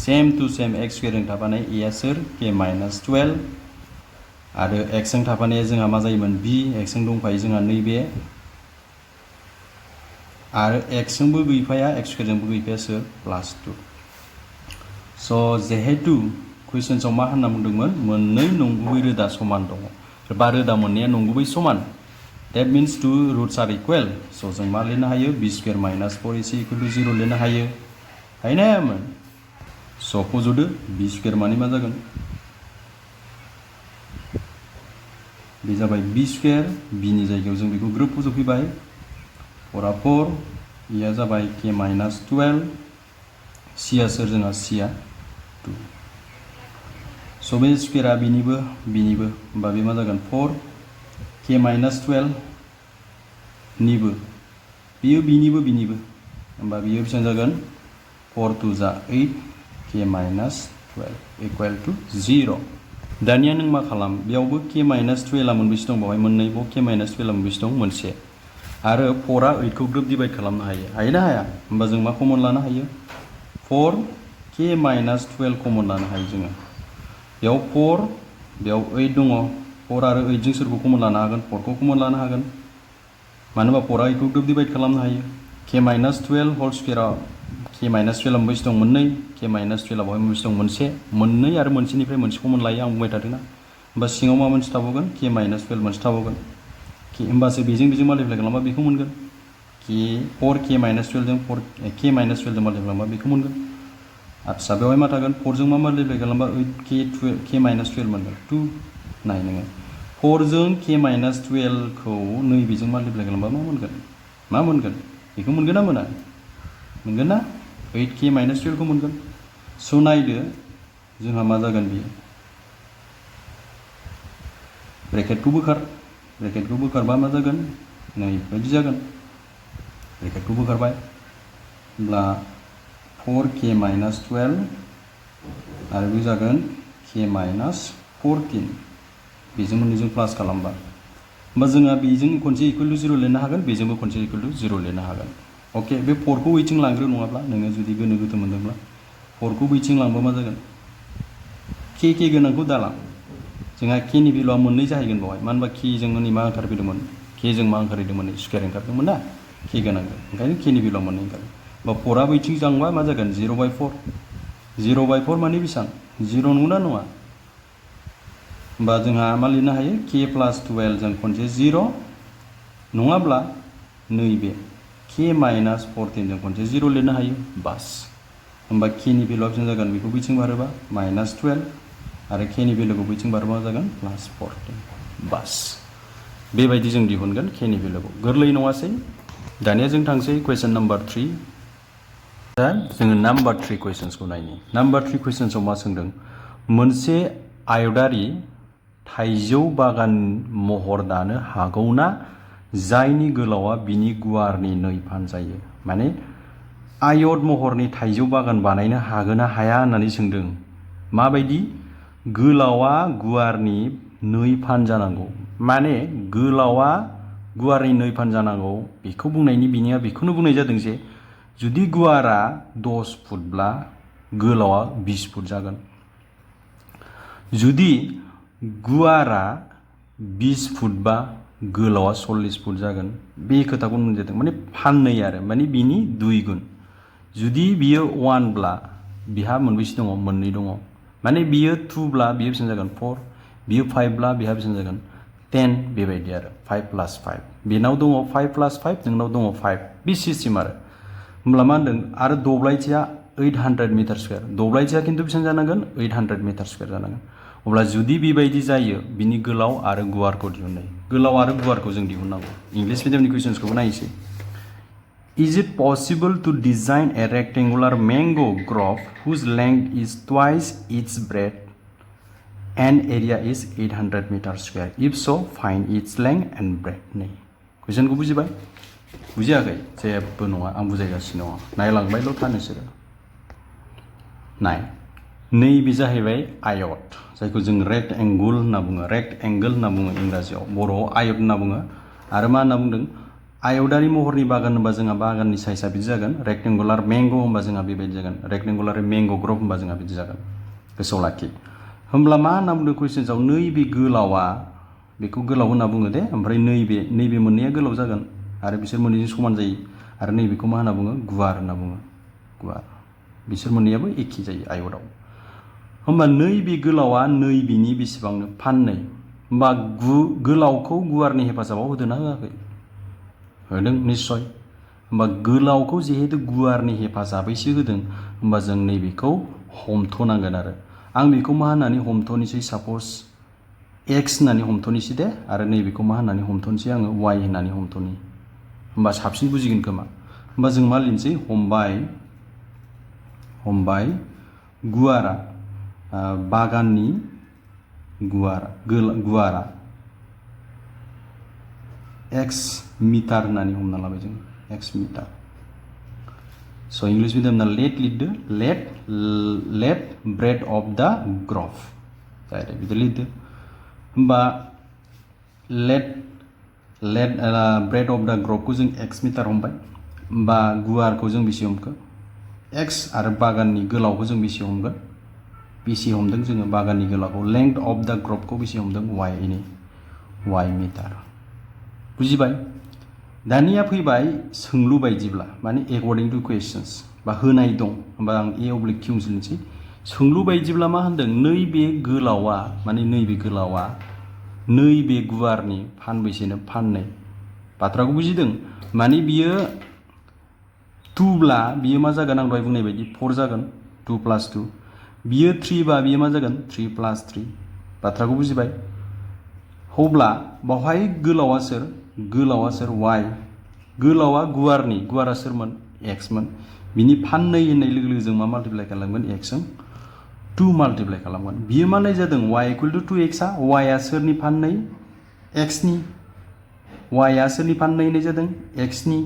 same to same x स्क्वायरजों थाफानाय a आ सोर k - 12 आरो x जों थाफानाया जोंहा मा जायोमोन b x जों दंफायो जोंहा नैबे आरो x जोंबो गैफाया x स्क्वायरजोंबो गैफाया सोर +2 स' जेहेतु कुइसन्सआव मा होनना बुंदोंमोन मोननै नंगुबै रोदा समान दङ बा रोदा मोननैया नंगुबै समान that means two roots are equal स' जों मा लिरनो हायो b² - 4ac = 0 लिरनो हायो हायोना हायामोन स' फज'दो b² माने मा जागोन बे जाबाय b² b नि जायगायाव जों बेखौ ग्रोब फज'फैबाय 4 आ 4 e आ जाबाय k - 12 c आ सोर जोंहा c आ 2 स' बे स्क्वायरआ बिनिबो होमबा बे मा जागोन 4 k - 12 निबो बियो बिनिबो होमबा बियो बेसेबां जागोन 4 2 जा 8 k - 12 = 0 दानिया नों मा खालाम बेयावबो k - 12 आ मोनबेसे दं बावहाय मोननै बाव k - 12 आ मोनबेसे दं मोनसे आरो 4 आ 8 खौ ग्रोब डिवाइड खालामनो हायोना हाया होमबा जों मा कमन लानो हायो 4 k - 12 कमन लानो हायो जोङो बेयाव 4 बेयाव 8 दङ 4 आरो 8 जों सोरखौ कमन लानो हागोन 4 खौ कमन लानो हागोन मानो होनबा 4 आ 8 खौ ग्रोब डिवाइड खालामनो हायो k - 12 होल स्क्वायरआव k - 12 आ मोनबेसे दं मोननै k - 12 आ बावहाय मोनबेसे दं मोनसे मोननै आरो मोनसेनिफ्राय मोनसे कमन लायो आं बुंबाय थादोंना होमबा सिङाव मा मोनसे थाबावगोन k - 12 मोनसे थाबावगोन होमबासो बेजों माल्टिप्लाइ खालामबा बेखौ मोनगोन 4 k - 12 जों k - 12 जों माल्टिप्लाइ खालामबा बेखौ मोनगोन आदसा बेवहाय मा थागोन 4 जों मा माल्टिप्लाइ खालामबा 8 k - 12 मोनगोन 2 नाय नोङो 4 जों k - 12 खौ नैबेजों माल्टिप्लाइ खालामबा मा मोनगोन बेखौ मोनगोन ना मोना मोनगोन ना 8k माइनास 12 खौ मोनगोन स' नायदो जोंहा मा जागोन बियो ब्रेकेटखौ बोखारबा मा जागोन नै बायदि जागोन ब्रेकेटखौ बोखारबाय होमब्ला 4k माइनास 12 आरो बे जागोन k माइनास 14 बेजों मोननैजों प्लास खालामबा होमबा जोंहा बेजों खनसे इक्वल टु 0 लिरनो हागोन बेजोंबो खनसे इक्वल टु 0 लिरनो हागोन अके बे 4 खौ ओइथिं लांग्रो नङाब्ला नोङो जुदि गोनो गोथो मोनदोंब्ला 4 खौ ओइथिं लांबा मा जागोन k गोनांखौ दालां जोंहा k नि भेलुआ मोननै जाहैगोन बावहाय मानो होनबा k जों मा ओंखारफैदोंमोन k जों मा ओंखारहैदोंमोन स्कुवेर ओंखारदोंमोन ना k गोनांजों ओंखायनो k नि भेलुआ मोननै ओंखारो बा 4आ बैथिं लांबा मा जागोन 0/4 माने बेसेबां 0 नंगौना नङा होमबा जोंहा मा लिरनो हायो k प्लास 12 जों खनसे 0 नङाब्ला नैबे k माइनास 14 जों खनसे 0 लिरनो हायो बास होमबा k नि भेलुआ बेसेबां जागोन बेखौ बैथिं बारोबा माइनास 12 आरो k नि भेलुखौ बैथिं बारोबा जागोन प्लास 14 बास बेबायदि जों दिहुनगोन k नि भेलुखौ गोरलै नङासै दानिया जों थांसै कुइसन नाम्बार 3 दा जोङो नाम्बार 3 कुइसन्सखौ नायनि नाम्बार 3 कुइसन्सआव मा सोंदों मोनसे आयतारि थाइजौ बागान महर दानो हागौना जायनि गोलावआ बिनि गुवारनि 2 फानजायो माने आयत महरनि थाइजौ बागान बानायनो हागोन ना हाया होननानै सोंदों माबायदि गोलावआ गुवारनि 2 फान जानांगौ माने गोलावआ गुवारनि 2 फान जानांगौ बेखौ बुंनायनि बिनिया बेखौनो बुंनाय जादों जे जुदि गुवारा 10 फुटब्ला गोलावआ 20 फुट जागोन जुदि गुवारा 20 फुटबा गोलावआ 40 फुट जागोन बे खोथाखौ बुंनाय जादों माने फाननै आरो माने बिनि 2 गुन जुदि बियो 1 ब्ला बिहा मोनबेसे दङ मोननै दङ माने बियो 2 ब्ला बियो बेसेबां जागोन 4 बियो 5 ब्ला बिहा बेसेबां जागोन 10 बेबायदि आरो 5 प्लास 5 बेनाव दङ 5 प्लास 5 नोंनाव दङ 5 बे सिस्टेम आरो होमब्ला मा होनदों आरो दब्लायथिया 800 मिटार स्कुवेर दब्लायथिया खिन्थु बेसेबां जानांगोन 800 मिटार स्कुवेर जानांगोन अब्ला जुदि बेबायदि जायो बिनि गोलाव आरो गुवारखौ दिहुननाय गोलाव आरो गुवारखौ जों दिहुननांगौ इंलिश मिडियामनि कुइसन्सखौबो नायनोसै Is it possible to design a rectangular mango grove whose length is twice its breadth and area is 800 meter square? If so, find its length and breadth. नै कुइसनखौ बुजिबाय बुजियाखै जेबो नङा आं बुजायगासिनो दङ नायलांबायल' था नोंसोरो नाय नैबे जाहैबाय आयत जायखौ जों रेक्टेंगल होनना बुङो इंराजियाव बर'आव आयत होनना बुङो आरो मा होनना बुंदों आयतारि महरनि बागान होनबा जोंहा बागाननि साइजआ बिदि जागोन रेक्टेंगुलार मैंगो होनबा जोंहा बेबायदि जागोन रेक्टेंगुलार मैंगो ग्र'व होनबा जोंहा बिदि जागोन गोसोआव लाखि होमब्ला मा होनना बुंदों कुइसन्सआव नैबे गोलावा बेखौ गोलाव होनना बुङो दे ओमफ्राय नैबे मोननैया गोलाव जागोन आरो बिसोर मोननैजों समान जायो आरो नैबेखौ मा होनना बुङो गुवार होनना बुङो गुवार बिसोर मोननैयाबो एखे जायो आयताव होमबा नैबे गोलावा नैबेनि बेसेबांनो फाननै होमबा गोलावखौ गुवारनि हेफाजाबाव होदोंना होआखै होदों निश्चय होमबा गोलावखौ जिहेतु गुवारनि हेफाजाबैसो होदों होमबा जों नैबेखौ हमथ'नांगोन आरो आं बेखौ मा होननानै हमथ'नोसै साप'ज x होननानै हमथ'नोसै दे आरो नैबेखौ मा होननानै हमथ'नोसै आङो y होननानै हमथ'नि होमबा साबसिन बुजिगोन खोमा होमबा जों मा लिरनोसै हमबाय गुवारा बागाननि गुवारा x मिटार होननानै हमना लाबाय जों x मिटार स' इंलिश मिडियामना लेट लिरदो let bread of the grow direct बिदि लिरदो होमबा लेट ब्रेड अफ द ग्र'वखौ जों x मिटार हमबाय होमबा गुवारखौ जों बेसे हमखो x आरो बागाननि गोलावखौ जों बेसे हमगोन बेसे हमदों जोङो बागाननि गोलावखौ लेंथ अफ द ग्र'वखौ बेसे हमदों y मिटार बुजिबाय दानिया फैबाय सोंलु बायदिब्ला माने एकर्डिं टु कुइसन्स बा होनाय दं होमबा आं ए अब्लिक किउ लिरनोसै सोंलु बायदिब्ला मा होनदों नैबे गोलावा माने नैबे गोलावा नैबे गुवारनि फानबैसेनो फाननै बाथ्राखौ बुजिदों माने बियो 2 ब्ला बियो मा जागोन आं दहाय बुंनाय बायदि 4 जागोन 2 प्लास 2 बियो 3 बा बियो मा जागोन 3 प्लास 3 बाथ्राखौ बुजिबाय अब्ला बावहाय गोलावा सोर y गोलावा गुवारा सोरमोन x मोन बिनि फाननै होननाय लोगो लोगो जों मा माल्टिप्लाइ खालामगोन x जों 2 माल्टिप्लाइ खालामगोन बियो मा नाय जादों y इक्वल टू 2x आ y आ सोरनि फाननै x नि y आ सोरनि फाननै होननाय जादों x नि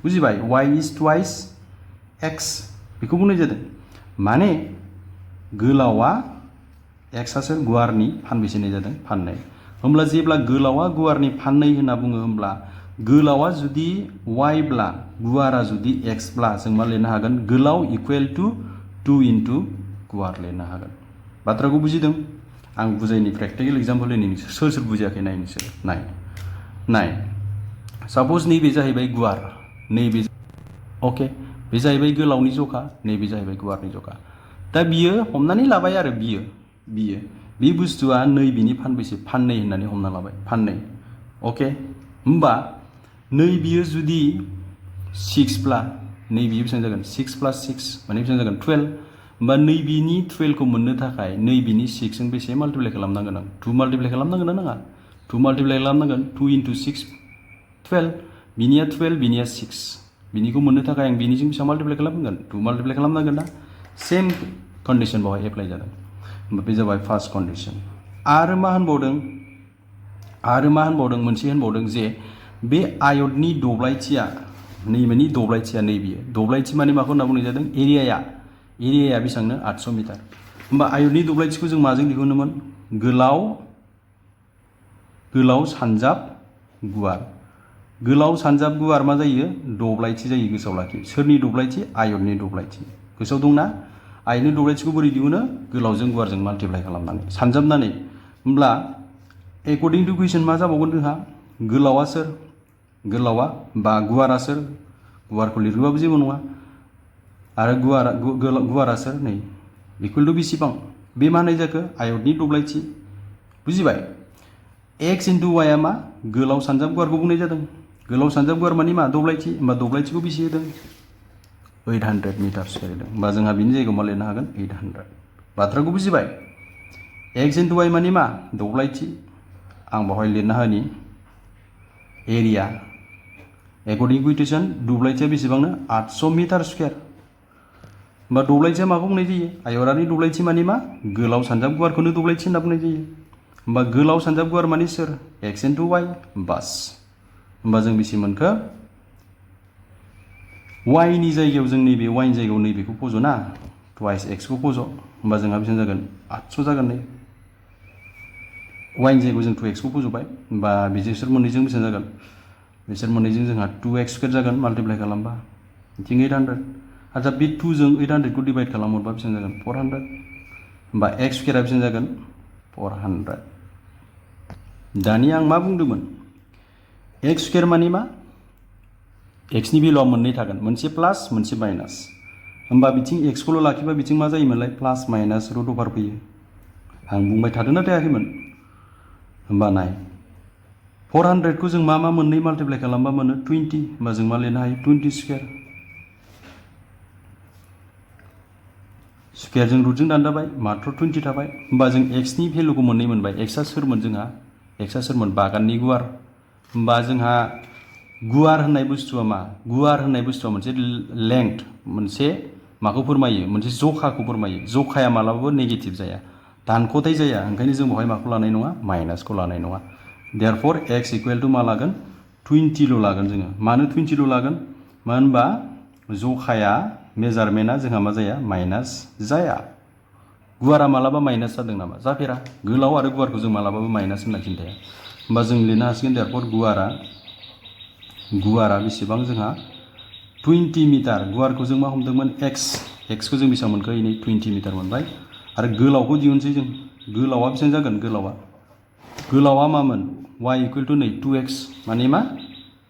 बुजिबाय y is twice x बेखौ बुंनाय जादों माने गोलावा x आ सोर गुवारनि फानबेसे होननाय जादों फाननै होमब्ला जेब्ला गोलावा गुवारनि फाननै होनना बुङो होमब्ला गोलावा जुदि y ब्ला गुवारा जुदि x ब्ला जों मा लिरनो हागोन गोलाव इक्वल टू 2 इनटू गुवार लिरनो हागोन बाथ्राखौ बुजिदों आं बुजायनि प्रेक्टिकल एग्जांपल होनि सोर सोर बुजियाखै नाय नोंसोर नाय सपोज नैबे जाहैबाय गुवार नैबे ओके बे जाहैबाय गोलावनि जखा नैबे जाहैबाय गुवारनि जखा दा बियो हमनानै लाबाय आरो बियो बे बुस्थुआ नैबेनि फानबेसे फाननै होननानै हमना लाबाय फाननै ओके होमबा नै बियो जुदि 6 ब्ला नै बियो बेसेबां जागोन 6 + 6 माने बेसेबां जागोन 12 होमबा नैबेनि 12 खौ मोननो थाखाय नैबेनि 6 जों बेसे माल्टिप्लाइ खालामनांगोन आं 2 माल्टिप्लाइ खालामनांगोन ना नाङा 2 माल्टिप्लाइ खालामनांगोन 2 * 6 12 बिनिया 12 बिनिया 6 बिनिखौ मोननो थाखाय आं बिनिजों बेसेबां माल्टिप्लाइ खालामनांगोन 2 माल्टिप्लाइ खालामनांगोन ना सेम कन्डिशन बावहाय एप्लाइ जादों होमबा बे जाबाय फार्स्ट कन्डिशन आरो मा होनबावदों मोनसे होनबावदों जे बे आयतनि दब्लायथिया नैबेनि दब्लायथिया नैबेयो दब्लायथि माने माखौ होनना बुंनाय जादों एरियाया बेसेबांनो 800 मिटार होमबा आयतनि दब्लायथिखौ जों माजों दिहुनोमोन गोलाव सानजाब गुवार मा जायो दब्लायथि जायो गोसोआव लाखि सोरनि दब्लायथि आयतनि दब्लायथि गोसोआव दंना आयतनि दब्लायथिखौ बोरै दिहुनो गोलावजों गुवारजों माल्टिप्लाइ खालामनानै सानजाबनानै होमब्ला एकर्डिं टु कुइसन मा जाबावगोन जोंहा गोलावा बा गुवारा सोर गुवारखौ लिरबाबो जेबो नङा आरो गुवारा सोर नै इक्वल टु बेसेबां बे मा होननाय जाखो आयतनि दब्लायथि बुजिबाय x * y आ मा गोलाव सानजाब गुवारखौ बुंनाय जादों गोलाव सानजाब गुवार माने मा दब्लायथि होमबा दब्लायथिखौ बेसे होदों 800 मिटार स्कुवेर होदों होमबा जोंहा बिनि जायगायाव मा लिरनो हागोन 800 बाथ्राखौ बुजिबाय x * y माने मा दब्लायथि आं बावहाय लिरना होनि एरिया एकर्डिं टु इक्वेशन दब्लायथिया बेसेबांनो 800 मिटार स्कुवेर होमबा दब्लायथिया माखौ बुंनाय जायो आयतानि दब्लायथि माने मा गोलाव सानजाब गुवारखौनो दब्लायथि होनना बुंनाय जायो होमबा गोलाव सानजाब गुवार माने सोर x * y बास होमबा जों बेसे मोनखो y नि जायगायाव जों नैबे y नि जायगायाव नैबेखौ फज'ना ट्वाइस x खौ फज' होमबा जोंहा बेसेबां जागोन 800 जागोन नै y नि जायगायाव जों 2x खौ फज'बाय होमबा बिसोर मोननैजों बेसेबां जागोन बिसोर मोननैजों जोंहा 2x² जागोन माल्टिप्लाइ खालामबा बिथिं 800 आच्छा बे 2 जों 800 खौ डिभाइड खालामहरबा बेसेबां जागोन 400 होमबा x² आ बेसेबां जागोन 400 दानि आं मा बुंदोंमोन x² माने मा x नि भेलुआ मोननै थागोन मोनसे प्लास मोनसे माइनास होमबा बिथिं x खौल' लाखिबा बिथिं मा जायोमोनलाय प्लास माइनास रुट अभार फैयो आं बुंबाय थादोंना थायाखैमोन होमबा नाय 400 खौ जों मा मोननै माल्टिप्लाइ खालामबा मोनो 20 होमबा जों मा लिरनो हायो 20 स्कुवेरजों रुटजों दानजाबाय मात्र 20 थाबाय होमबा जों x नि भेलुखौ मोननै मोनबाय x आ सोरमोन जोंहा x आ सोरमोन बागाननि गुवार होमबा जोंहा गुवार होननाय बुस्थुआ मा गुवार होननाय बुस्थुआ मोनसे लेंथ मोनसे माखौ फोरमायो मोनसे जखाखौ फोरमायो जखाया मालाबाबो नेगेटिभ जाया दानख'थाय जाया ओंखायनो जों बेवहाय माखौ लानाय नङा माइनासखौ लानाय नङा देयरफर x इक्वल टु मा लागोन 20 ल' लागोन जोङो मानो 20 ल' लागोन मानो होनबा जखाया मेजारमेन्टआ जोंहा मा जाया माइनास जाया गुवारा मालाबा माइनास जादों नामा जाफेरा गोलाव आरो गुवारखौ जों मालाबाबो माइनास होनना खिन्थाया होमबा जों लिरनो हासिगोन देयरफर गुवारा बेसेबां जोंहा 20 मिटार गुवारखौ जों मा हमदोंमोन x खौ जों बेसेबां मोनखो 20 मिटार मोनबाय आरो गोलावखौ दिहुनसै जों गोलावा बेसेबां जागोन गोलावा मामोन y इक्वल टु नै 2x माने मा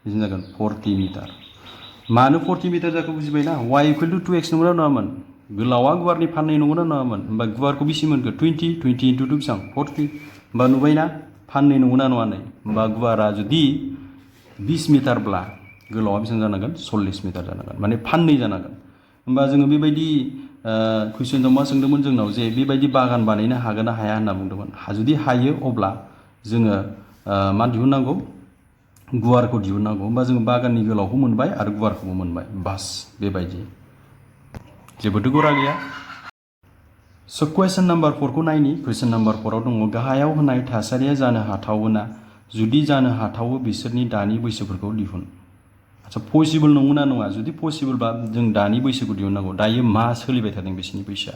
बेसेबां जागोन 40 मिटार मानो 40 मिटार जाखो बुजिबायना y इक्वल टु 2x नंगौना नङामोन गोलावा गुवारनि फाननै नंगौना नङामोन होमबा गुवारखौ बेसे मोनखो 20 इनटु 2 बेसेबां 40 होमबा नुबायना फाननै नंगौना नङा नै होमबा गुवारा जुदि 20 मिटारब्ला गोलावा बेसेबां जानांगोन 40 मिटार जानांगोन माने फाननै जानांगोन होमबा जोङो बेबायदि कुइसनाव मा सोंदोंमोन जोंनाव जे बेबायदि बागान बानायनो हागोन ना हाया होनना बुंदोंमोन जुदि हायो अब्ला जोङो मा दिहुननांगौ गुवारखौ दिहुननांगौ होमबा जोङो बागाननि गोलावखौ मोनबाय आरो गुवारखौबो मोनबाय बास बेबायदि जेबोथ' गोरा गैया। स' कुवेश्चन नाम्बार 4 खौ नायनि। कुवेश्चन नाम्बार 4 आव दङ गाहायाव होनाय थासारिया जानो हाथावोना जुदि जानो हाथावो बिसोरनि दानि बैसोफोरखौ दिहुन। आच्छा पसिबल नंगौना नङा? जुदि पसिबलबा जों दानि बैसोखौ दिहुननांगौ। दायो मा सोलिबाय थादों बिसोरनि बैसोआ?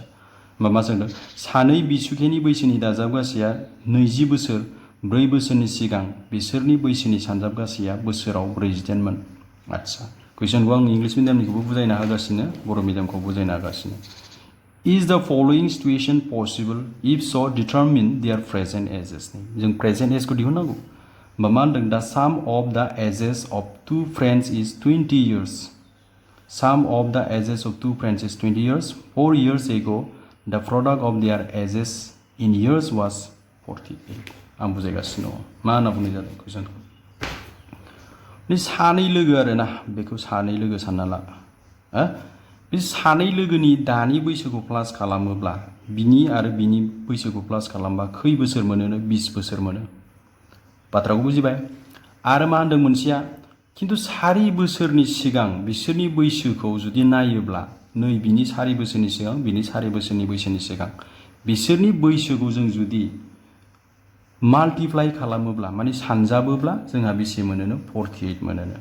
होमबा मा सोंदों? सानै बिसुखेनि बैसोनि दाजाबगासैया 20 बोसोर 4 बोसोरनि सिगां बिसोरनि बैसोनि सानजाबगासैया बोसोराव 40 मोन। आच्छा कुइसनखौ आं इंलिश मिडियामनिखौबो बुजायना होगासिनो, बर' मिडियामखौ बुजायना होगासिनो। Is the following situation possible? If so, determine their present ages. जों present age को दिहुननांगौ। होमबा मा होनदों? The sum of the ages of two friends is 20 years. Sum of the ages of two friends is 20 years. 4 years ago, the product of their ages in years was 48. आं बुजायगासिनो दङ। मा होनना बुंनाय जादों कुइसनखौ? बे सानै लोगो आरोना, बेखौ सानै लोगो सानना ला। बे सानै लोगोनि दानि बैसोखौ प्लास खालामोब्ला बिनि आरो बिनि बैसोखौ प्लास खालामबा खै बोसोर मोनोनो? 20 बोसोर मोनो। बाथ्राखौ बुजिबाय? आरो मा होनदों मोनसेया? खिन्थु 4 बोसोरनि सिगां बिसोरनि बैसोखौ जुदि नायोब्ला नै बिनि 4 बोसोरनि सिगां बिनि 4 बोसोरनि बैसोनि सिगां बिसोरनि बैसोखौ जों जुदि माल्टिप्लाइ खालामोब्ला माने सानजाबोब्ला जोंहा बेसे मोनोनो? 48 मोनोनो।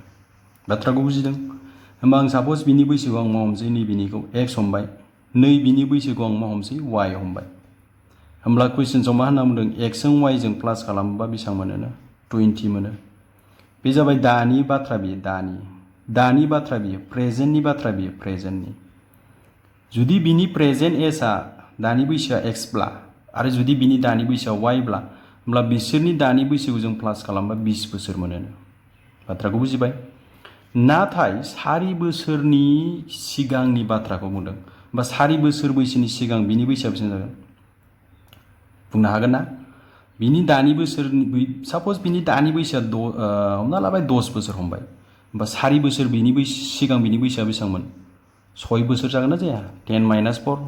बाथ्राखौ बुजिदों? होमबा आं सापज बिनि बैसोखौ आं मा हमसै? नै बिनिखौ x हमबाय, नै बिनि बैसोखौ आं मा हमसै? y हमबाय। होमब्ला कुइसन्सआव मा होनना बुंदों? x जों y जों प्लास खालामोबा बेसेबां मोनोनो? 20 मोनो। बे जाबाय दानि बाथ्रा, बियो दानि बाथ्रा, बियो प्रेजेन्टनि बाथ्रा, बियो प्रेजेन्टनि। जुदि बिनि प्रेजेन्ट एजआ दानि बैसोआ x ब्ला आरो जुदि बिनि दानि बैसोआ y ब्ला होमब्ला बिसोरनि दानि बैसोखौ जों प्लास खालामबा 20 बोसोर मोनोनो। बाथ्राखौ बुजिबाय? नाथाय 4 बोसोरनि सिगांनि बाथ्राखौ बुंदों। होमबा 4 बोसोर बैसोनि सिगां बिनि बैसोआ बेसेबां जागोन? बुंनो हागोन ना? बिनि दानि बोसोरनि सापज बिनि दानि बैसोआ हमना लाबाय 10 बोसोर हमबाय। होमबा 4 बोसोर बिनि सिगां बिनि बैसोआ बेसेबांमोन? 6 बोसोर जागोन ना जाया? 10 - 4।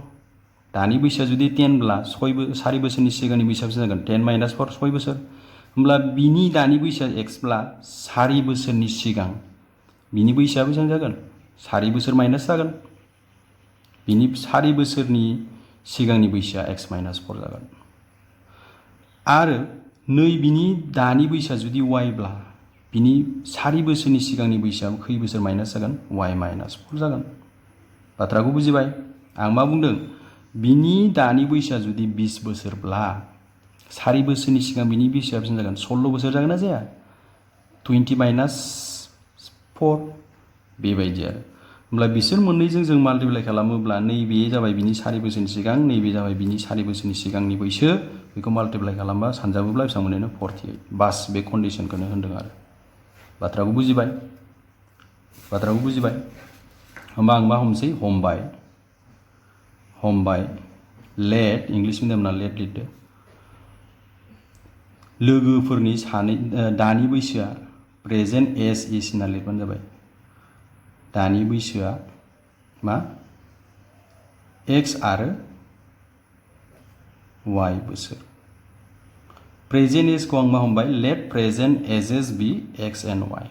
दानि बैसोआ जुदि 10 ब्ला 4 बोसोरनि सिगांनि बैसोआ बेसेबां जागोन? 10 - 4 6 बोसोर। होमब्ला बिनि दानि बैसोआ x ब्ला 4 बोसोरनि सिगां बिनि बैसोआ बेसेबां जागोन? 4 बोसोर माइनास जागोन। बिनि 4 बोसोरनि सिगांनि बैसोआ x - 4 जागोन। आरो नै बिनि दानि बैसोआ जुदि y ब्ला बिनि 4 बोसोरनि सिगांनि बैसोआ खै बोसोर माइनास जागोन? y - 4 जागोन। बाथ्राखौ बुजिबाय? आं मा बुंदों? बिनि दानि बैसोआ जुदि 20 बोसोरब्ला 4 बोसोरनि सिगां बिनि बैसोआ बेसेबां जागोन? 16 बोसोर जागोन ना जाया? 20 - 4 बेबायदि आरो। होमब्ला बिसोर मोननैजों जों माल्टिप्लाइ खालामोब्ला नैबे जाबाय बिनि 4 बोसोरनि सिगां, नैबे जाबाय बिनि 4 बोसोरनि सिगांनि बैसो। बेखौ माल्टिप्लाइ खालामबा सानजाबोब्ला बेसेबां मोनो? 48। बास बे कन्डिसनखौनो होन्दों आरो। बाथ्राखौ बुजिबाय? बाथ्राखौ बुजिबाय? होमबा आं मा हमसै? हमबाय। लेट, इंलिश मिडियामना लेट लिरदो। लोगोफोरनि दानि बैसोआ प्रेजेन्ट एज इज होनना लिरबानो जाबाय। दानि बैसोआ मा? x आरो y बोसोर। प्रेजेन्ट एजखौ आं मा हमबाय? Let present ages be x and y।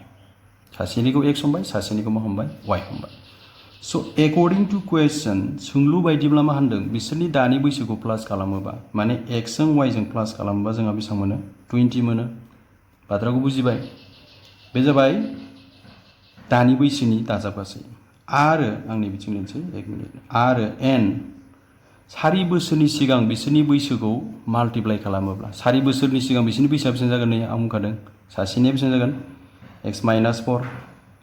सासेनिखौ x हमबाय, सासेनिखौ मा हमबाय? y हमबाय। स' एकर्डिं टु कुवेश्चन, सोंलु बायदिब्ला मा होनदों? बिसोरनि दानि बैसोखौ प्लास खालामोबा माने x जों y जों प्लास खालामोबा जोंहा बेसेबां मोनो? 20 मोनो। बाथ्राखौ बुजिबाय? बे जाबाय दानि बैसोनि दाजाबगासै। आरो आंनि बिथिं लिरनोसै 1 मिनिट। आरो n 4 बोसोरनि सिगां बिसोरनि बैसोखौ माल्टिप्लाइ खालामोब्ला 4 बोसोरनि सिगां बिसोरनि बैसोआ बेसेबां जागोन? नै आं बुंखादों। सासेनिया बेसेबां जागोन? x - 4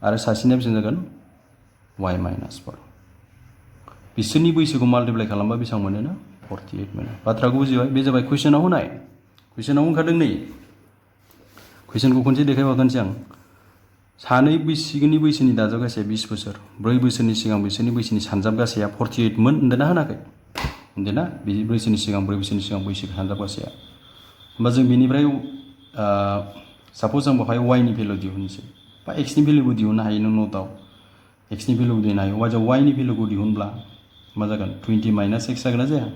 आरो सासेनिया बेसेबां जागोन? y - 4। बिसोरनि बैसोखौ माल्टिप्लाइ खालामबा बेसेबां मोनो? 48 मोनो। बाथ्राखौ बुजिबाय? बे जाबाय कुइसनाव होनाय। कुइसनाव होनखादों नै। कुइसनखौ खनसे देखायबावगोनसै आं। सानै बिसिगिनि बैसोनि दाजाबगासैया 20 बोसोर 4 बोसोरनि सिगां बिसोरनि बैसोनि सानजाबगासैया 48 मोन होनदोंना होनाखै? होनदोंना? बि बैसोनि सिगां 4 बोसोरनि सिगां बैसोनि सानजाबगासैया। होमबा जों बेनिफ्राय सापज आं बेवहाय y नि भेलु दिहुननोसै बा x नि भेलुबो दिहुननो हायो नों नटआव। x नि भेलुबो दिहुननो हायो। y नि भेलुखौ दिहुनब्ला मा जागोन? 20 - x जागोन ना जाया?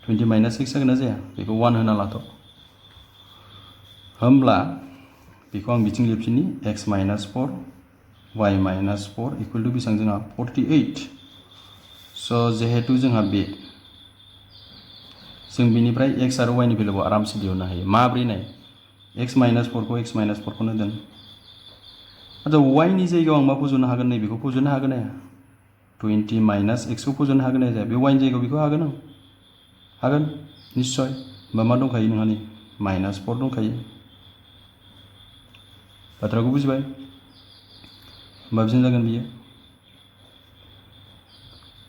20 - x जागोन ना जाया? बेखौ 1 होना लाथ'। होमब्ला बेखौ आं बिथिं लिरफिननि x - 4 y - 4 इकुवेल टु बेसेबां जोंहा? 48। स' जिहेतु जोंहा बे जों बिनिफ्राय x आरो y नि भेलुखौ आरामसे दिहुननो हायो माब्रै नाय x माइनास 4 खौ x माइनास 4 खौनो दोन आच्छा y नि जायगायाव आं मा फज'नो हागोन नै बेखौ फज'नो हागोन हाया 20 माइनास x खौ फज'नो हागोन हाया बे y नि जायगायाव बेखौ हागोन आं हागोन निश्चय होमबा मा दंखायो नोंहा नै माइनास 4 दंखायो बाथ्राखौ बुजिबाय होमबा बेसेबां जागोन बियो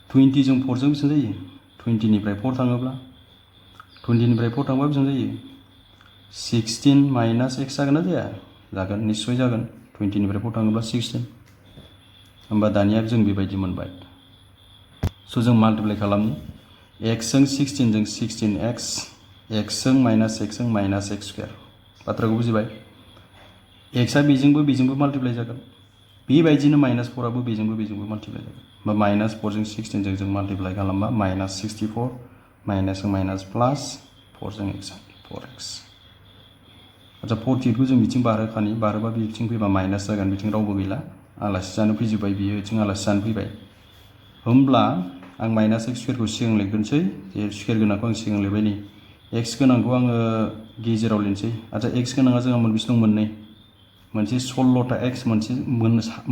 20 जों 4 जों बेसेबां जायो 20 निफ्राय 4 थाङोब्ला 20 निफ्राय 4 थांबा बेसेबां जायो 16 माइनास x जागोन ना जाया जागोन निश्चय जागोन 20 निफ्राय 4 थाङोब्ला 16 होमबा दानिया जों बेबायदि मोनबाय जों माल्टिप्लाइ खालामनि x जों 16 जों 16x x जों माइनास x जों माइनास x स्क्वायर बाथ्राखौ बुजिबाय x आ बेजोंबो माल्टिप्लाइ जागोन बेबायदिनो माइनास 4 आबो बेजोंबो माल्टिप्लाइ जागोन होमबा माइनास 4 जों 16 जों माल्टिप्लाइ खालामबा माइनास 64 माइनास जों माइनास प्लास 4 जों x 4x आच्छा 48 खौ जों बिथिं बारहोखानि बारहोबा बिथिं फैबा माइनास जागोन बिथिं रावबो गैला आलासि जानो फैजोब्बाय बियो बिथिं आलासि जानो फैबाय होमब्ला आं माइनास x स्क्वायरखौ सिगां लिरग्रोनोसै जे स्क्वायर गोनांखौ आं सिगां लिरबाय नै x गोनांखौ आङो गेजेराव लिरनोसै आच्छा x गोनाङा जोंहा मोनबेसे दं मोननै मोनसे 16था x मोनसे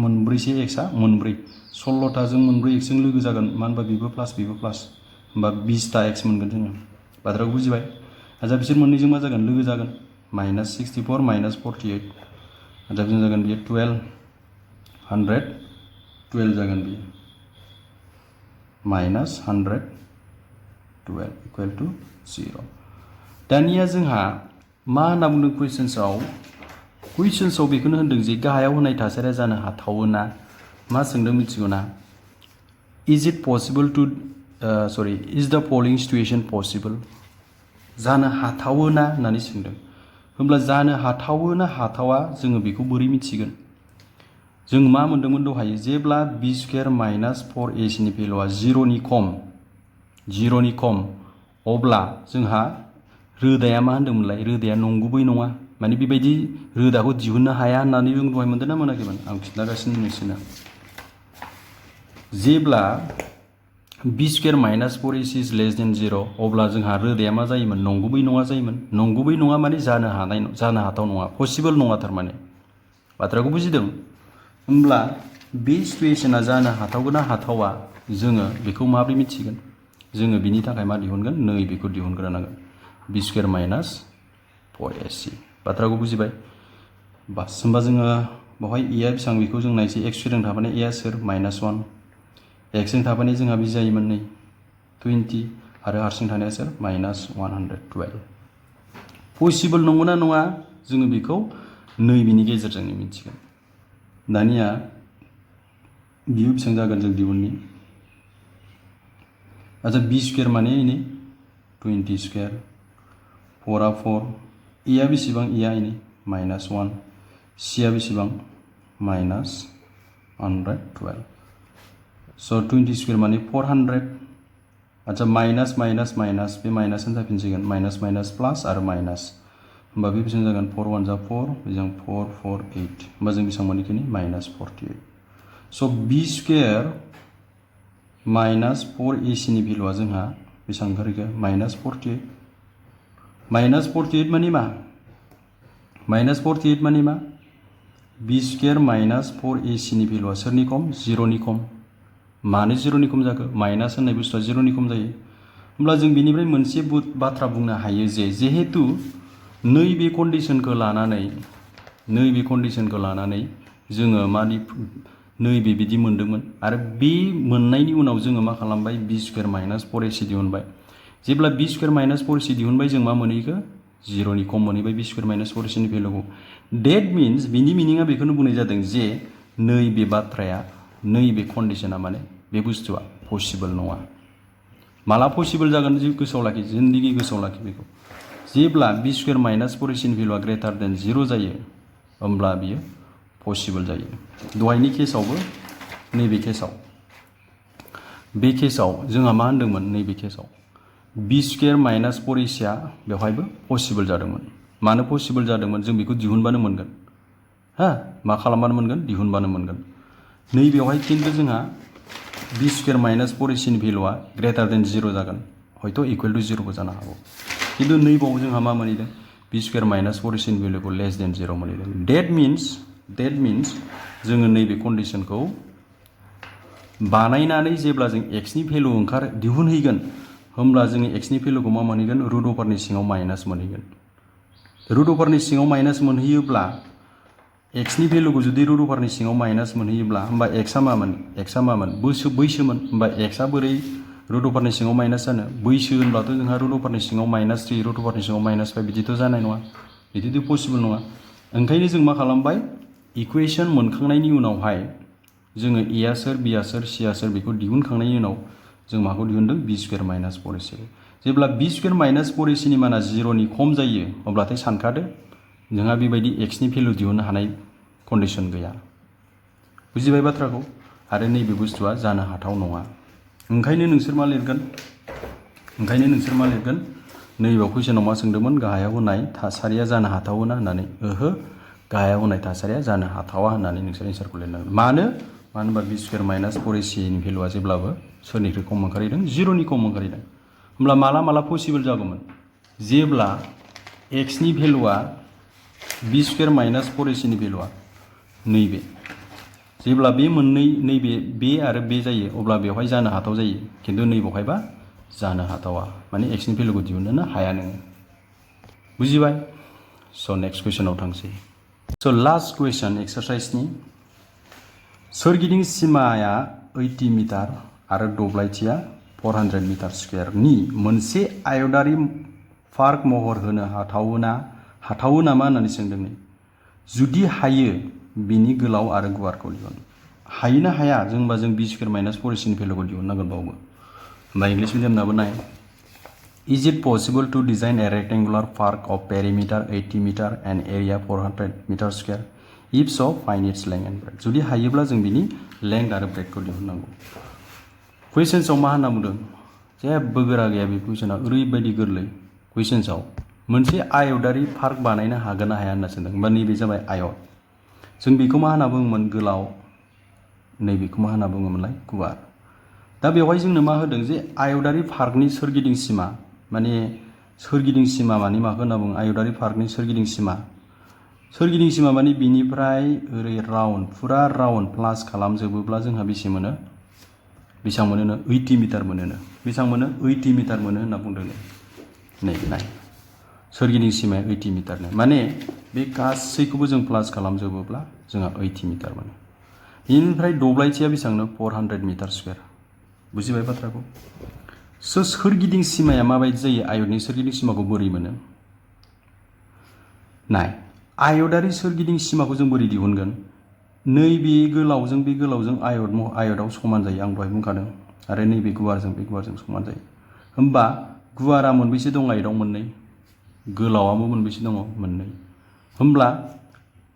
मोनब्रैसे x आ मोनब्रै 16था जों मोनब्रै x जों लोगो जागोन मानो होनबा बेबो प्लास होमबा 20था x मोनगोन जोङो बाथ्राखौ बुजिबाय आच्छा बिसोर मोननैजों मा जागोन लोगो जागोन माइनास 64 माइनास 48 आच्छा बिदिनो जागोन बियो 112 जागोन बियो माइनास 112 इकुवेल टु 0 दानिया जोंहा मा होनना बुंदों कुइसन्सआव बेखौनो होनदों जे गाहायाव होनाय थासारिया जानो हाथावो ना मा सोंदों मिथिगौ ना इज द फलोइं सिटुएशन पसिबल जानो हाथावो ना होननानै सोंदों होमब्ला जानो हाथावो ना हाथावा जोङो बेखौ बोरै मिथिगोन जों मा मोनदोंमोन दहायो जेब्ला b स्क्वायर माइनास 4ac नि भेलुआ 0 नि खम अब्ला जोंहा रोदाया मा होनदोंमोनलाय रोदाया नंगुबै नङा माने बेबायदि रोदाखौ दिहुननो हाया होननानै जों दहाय मोनदों ना मोनाखैमोन आं खिन्थागासिनो नोंसोरनो जेब्ला b स्क्वायर माइनास 4ac इज लेस देन 0 अब्ला जोंहा रोदाया मा जायोमोन नंगुबै नङा जायोमोन नंगुबै नङा माने जानो हाथाव नङा पसिबल नङा थारमाने बाथ्राखौ बुजिदों होमब्ला बे सिटुएशना जानो हाथावगोन ना हाथावा जोङो बेखौ माबोरै मिथिगोन जोङो बिनि थाखाय मा दिहुनगोन नै बेखौ दिहुनग्रोनांगोन b स्क्वायर माइनास 4ac बाथ्राखौ बुजिबाय बास होमबा जोङो बेवहाय a आ बेसेबां बेखौ जों नायसै x स्क्वायरजों थाफानाय a आ सोर माइनास 1 x जों थाफानाय जोंहा बे जायोमोन नै 20 आरो हारसिं थानाया सोर माइनास 112 पसिबल नंगौना नङा जोङो बेखौ नैबेनि गेजेरजोंनो मिथिगोन दानिया बियो बेसेबां जागोन जों दिहुननि आच्छा b स्क्वायर माने इनि 20 स्क्वायर 4 आ 4 a आ बेसेबां a आ इनि माइनास 1 c आ बेसेबां माइनास 112 20 स्क्वायर माने 400 आच्छा माइनास बे माइनासआनो जाफिनसिगोन माइनास प्लास आरो माइनास होमबा बे बेसेबां जागोन 4 1 जा 4 बेजों 4 4 8 होमबा जों बेसेबां मोनहैखिनि minus 48 b square minus 4ac नि भेलुआ जोंहा बेसेबां ओंखारहैखो माइनास 48 माने मा b स्क्वायर माइनास 4ac नि भेलुआ सोरनि खम 0 नि खम मानो 0 नि खम जाखो माइनास होननाय बुस्थुआ 0 नि खम जायो होमब्ला जों बेनिफ्राय मोनसे बाथ्रा बुंनो हायो जे जिहेतु नैबे कन्डिशनखौ लानानै जोङो नैबे बिदि मोन्दोंमोन आरो बे मोननायनि उनाव जोङो मा खालामबाय b स्क्वायर माइनास 4ac दिहुनबाय जेब्ला b स्क्वायर माइनास 4ac दिहुनबाय जों मा मोनहैखो 0 नि खम मोनहैबाय b स्क्वायर माइनास 4ac नि भेलुखौ डेट मिन्स बिनि मिनिङा बेखौनो बुंनाय जादों जे नैबे बाथ्राया नैबे कन्डिशना माने बे बुस्थुआ पसिबल नङा माला पसिबल जागोन गोसोआव लाखि जिन्दगि गोसोआव लाखि बेखौ जेब्ला b स्क्वायर माइनास 4ac नि भेलुआ ग्रेटार देन 0 जायो होमब्ला बियो पसिबल जायो दहायनि केसआवबो नैबे केसआव जोंहा मा होनदोंमोन नैबे केसआव b स्क्वायर माइनास 4ac आ बेवहायबो पसिबल जादोंमोन मानो पसिबल जादोंमोन जों बेखौ दिहुनबानो मोनगोन मा खालामबानो मोनगोन दिहुनबानो मोनगोन नैबेवहाय खिन्थु जोंहा बी स्क्वायर माइनास 4ac नि भेलुआ ग्रेटार देन 0 जागोन हयथ' इकुवेल टु 0 बो जानो हागौ किन्तु नैबाव जोंहा मा मोनहैदों बी स्क्वायर माइनास 4ac नि भेलुखौ लेस देन 0 मोनहैदों डेट मिन्स जोङो नैबे कन्डिसनखौ बानायनानै जेब्ला जों x नि भेलु दिहुनहैगोन होमब्ला जोङो x नि भेलुखौ मा मोनहैगोन रुट अभारनि सिङाव माइनास मोनहैगोन रुट अभारनि सिङाव माइनास मोनहैयोब्ला x नि भेलुखौ जुदि रुट अभारनि सिङाव माइनास मोनहैयोब्ला होमबा x आ मामोन बैसोमोन होमबा x आ बोरै रुट अभारनि सिङाव माइनास जानो बैसो होनब्लाथ' जोंहा रुट अभारनि सिङाव -3 रुट अभारनि सिङाव -5 बिदिथ' जानाय नङा बिदिथ' पसिबल नङा ओंखायनो जों मा खालामबाय इकुवेशन मोनखांनायनि उनावहाय जोङो a आ सोर b आ सोर c आ सोर बेखौ दिहुनखांनायनि उनाव जों माखौ दिहुनदों b स्क्वायर माइनास 4ac जेब्ला b स्क्वायर माइनास 4ac नि माना 0 नि खम जायो अब्लाथाय सानखादो जोंहा बेबायदि x नि भेलु दिहुननो हानाय कन्डिशन गैया बुजिबाय बाथ्राखौ आरो नैबे बुस्थुआ जानो हाथाव नङा ओंखायनो नोंसोर मा लिरगोन नैबेयाव कुइसनाव मा सोंदोंमोन गाहायाव होनाय थासारिया जानो हाथावना होननानै ओहो गाहायाव होनाय थासारिया जानो हाथावा होननानै नोंसोर एन्सारखौ लिरनांगोन मानो होनबा बी स्क्वायर माइनास 4ac नि भेलुआ जेब्लाबो सोरनिख्रुइ खम ओंखारहैदों 0 नि खम ओंखारहैदों होमब्ला माला पसिबल जागौमोन जेब्ला x नि भेलुआ बी स्क्वायर माइनास 4ac नि भेलुआ नैबे जेब्ला बे मोननै नैबे बे आरो बे जायो अब्ला बेवहाय जानो हाथाव जायो किन्तु नैबावहायबा जानो हाथावा माने x नि भेलुखौ दिहुननो हाया नोङो बुजिबाय स' नेक्स्ट कुइसनाव थांसै स' लास्ट कुइसन एक्सारसाइजनि सोरगिदिं सिमाया 80 मिटार आरो दब्लायथिया 400 मिटार स्क्वायरनि मोनसे आयतारि पार्क महर होनो हाथावो नामा होननानै सोंदों जुदि हायो बिनि गोलाव आरो गुवारखौ दिहुन हायो ना हाया जों बी स्क्वायर माइनास 4ac नि भेलुखौ दिहुननांगोन बावबो होमबा इंलिश मिडियामनाबो नाय Is it possible to design a rectangular park of perimeter 80 meter and area 400 meter square? If so, find its length and breadth. जुदि हायोब्ला जों बिनि लेंथ आरो ब्रेडखौ दिहुननांगौ कुइसन्सआव मा होनना बुंदों जेबो गोरा गैया बे कुइसना ओरैबायदि गोरलै कुइसन्सआव मोनसे आयतारि पार्क बानायनो हागोन ना हाया होनना सोंदों होमबा नैबे जाबाय आयत जों बेखौ मा होनना बुङोमोन गोलाव नैबेखौ मा होनना बुङोमोनलाय गुवार दा बेवहाय जोंनो मा होदों जे आयतारि पार्कनि सोरगिदिं सिमा माने सोरगिदिं सिमा माने माखौ होनना बुङो आयतारि पार्कनि सोरगिदिं सिमा माने बिनिफ्राय ओरै राउन्ड फुरा राउन्ड प्लास खालामजोबोब्ला जोंहा बेसेबां मोनो 80 मिटार मोनो बेसेबां मोनो 80 मिटार मोनो होनना बुंदों नै नाय सोरगिदिं सिमाया 80 मिटारनो माने बे गासैखौबो जों प्लास खालामजोबोब्ला जोंहा 80 मिटार मोनो बेनिफ्राय दब्लायथिया बेसेबांनो 400 मिटार स्क्वायर बुजिबाय बाथ्राखौ सोरगिदिं सिमाया माबायदि जायो आयतनि सोरगिदिं सिमाखौ बोरै मोनो नाय आयतारि सोरगिदिं सिमाखौ जों बोरै दिहुनगोन नैबे गोलावजों बे गोलावजों आयताव समान जायो आं दहाय बुंखादों आरो नैबे गुवारजों बे गुवारजों समान जायो होमबा गुवारा मोनबेसे दं आयताव मोननै गोलावाबो मोनबेसे दङ मोननै होमब्ला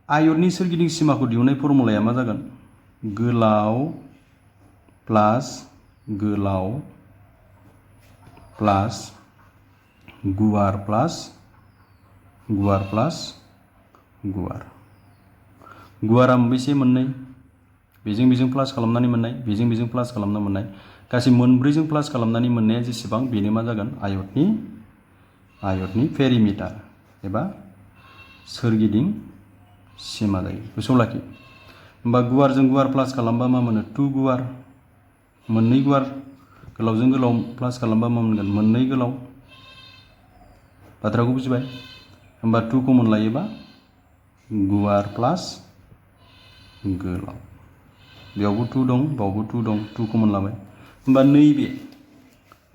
आयतनि सोरगिदिं सिमाखौ दिहुननाय फर्मुलाया मा जागोन गोलाव प्लास गोलाव प्लास गुवार प्लास गुवार प्लास गुवार गुवारा मोनबेसे मोननै बेजों प्लास खालामनानै मोननाय बेजों प्लास खालामना मोननाय गासै मोनब्रैजों प्लास खालामनानै मोननाया जेसेबां बेनो मा जागोन आयतनि पेरिमिटार एबा सोरगिदिं सिमा जायो गोसोआव लाखि होमबा गुवारजों गुवार प्लास खालामबा मा मोनो 2 गुवार मोननै गुवार गोलावजों गोलाव प्लास खालामबा मा मोनगोन मोननै गोलाव बाथ्राखौ बुजिबाय होमबा 2 खौ मोनलायोबा गुवार प्लास गोलाव बेयावबो 2 दं बावबो 2 दं 2 खौ मोनलाबाय होमबा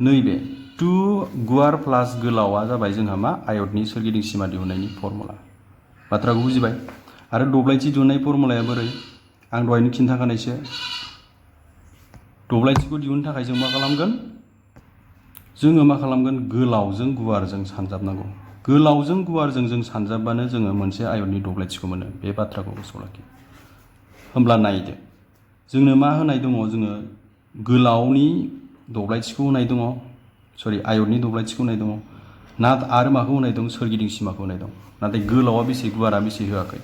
नैबे 2 गुवार प्लास गोलावा जाबाय जोंहा मा आयतनि सोरगिदिं सिमा दिहुननायनि फर्मुला बाथ्राखौ बुजिबाय आरो दब्लायथि दिहुननाय फर्मुलाया बोरै आं दहायनो खिन्थाखानायसो दब्लायथिखौ दिहुननो थाखाय जों मा खालामगोन गोलावजों गुवारजों सानजाबनांगौ गोलावजों गुवारजों जों सानजाबबानो जोङो मोनसे आयतनि दब्लायथिखौ मोनो बे बाथ्राखौ गोसोआव लाखि होमब्ला नायदो जोंनो मा होनाय दङ जोङो गोलावनि दब्लायथिखौ होनाय दङ आयतनि दब्लायथिखौ होनाय दङ आरो माखौ होनाय दं सोरगिदिं सिमाखौ होनाय दं नाथाय गोलावा बेसे गुवारा बेसे होआखै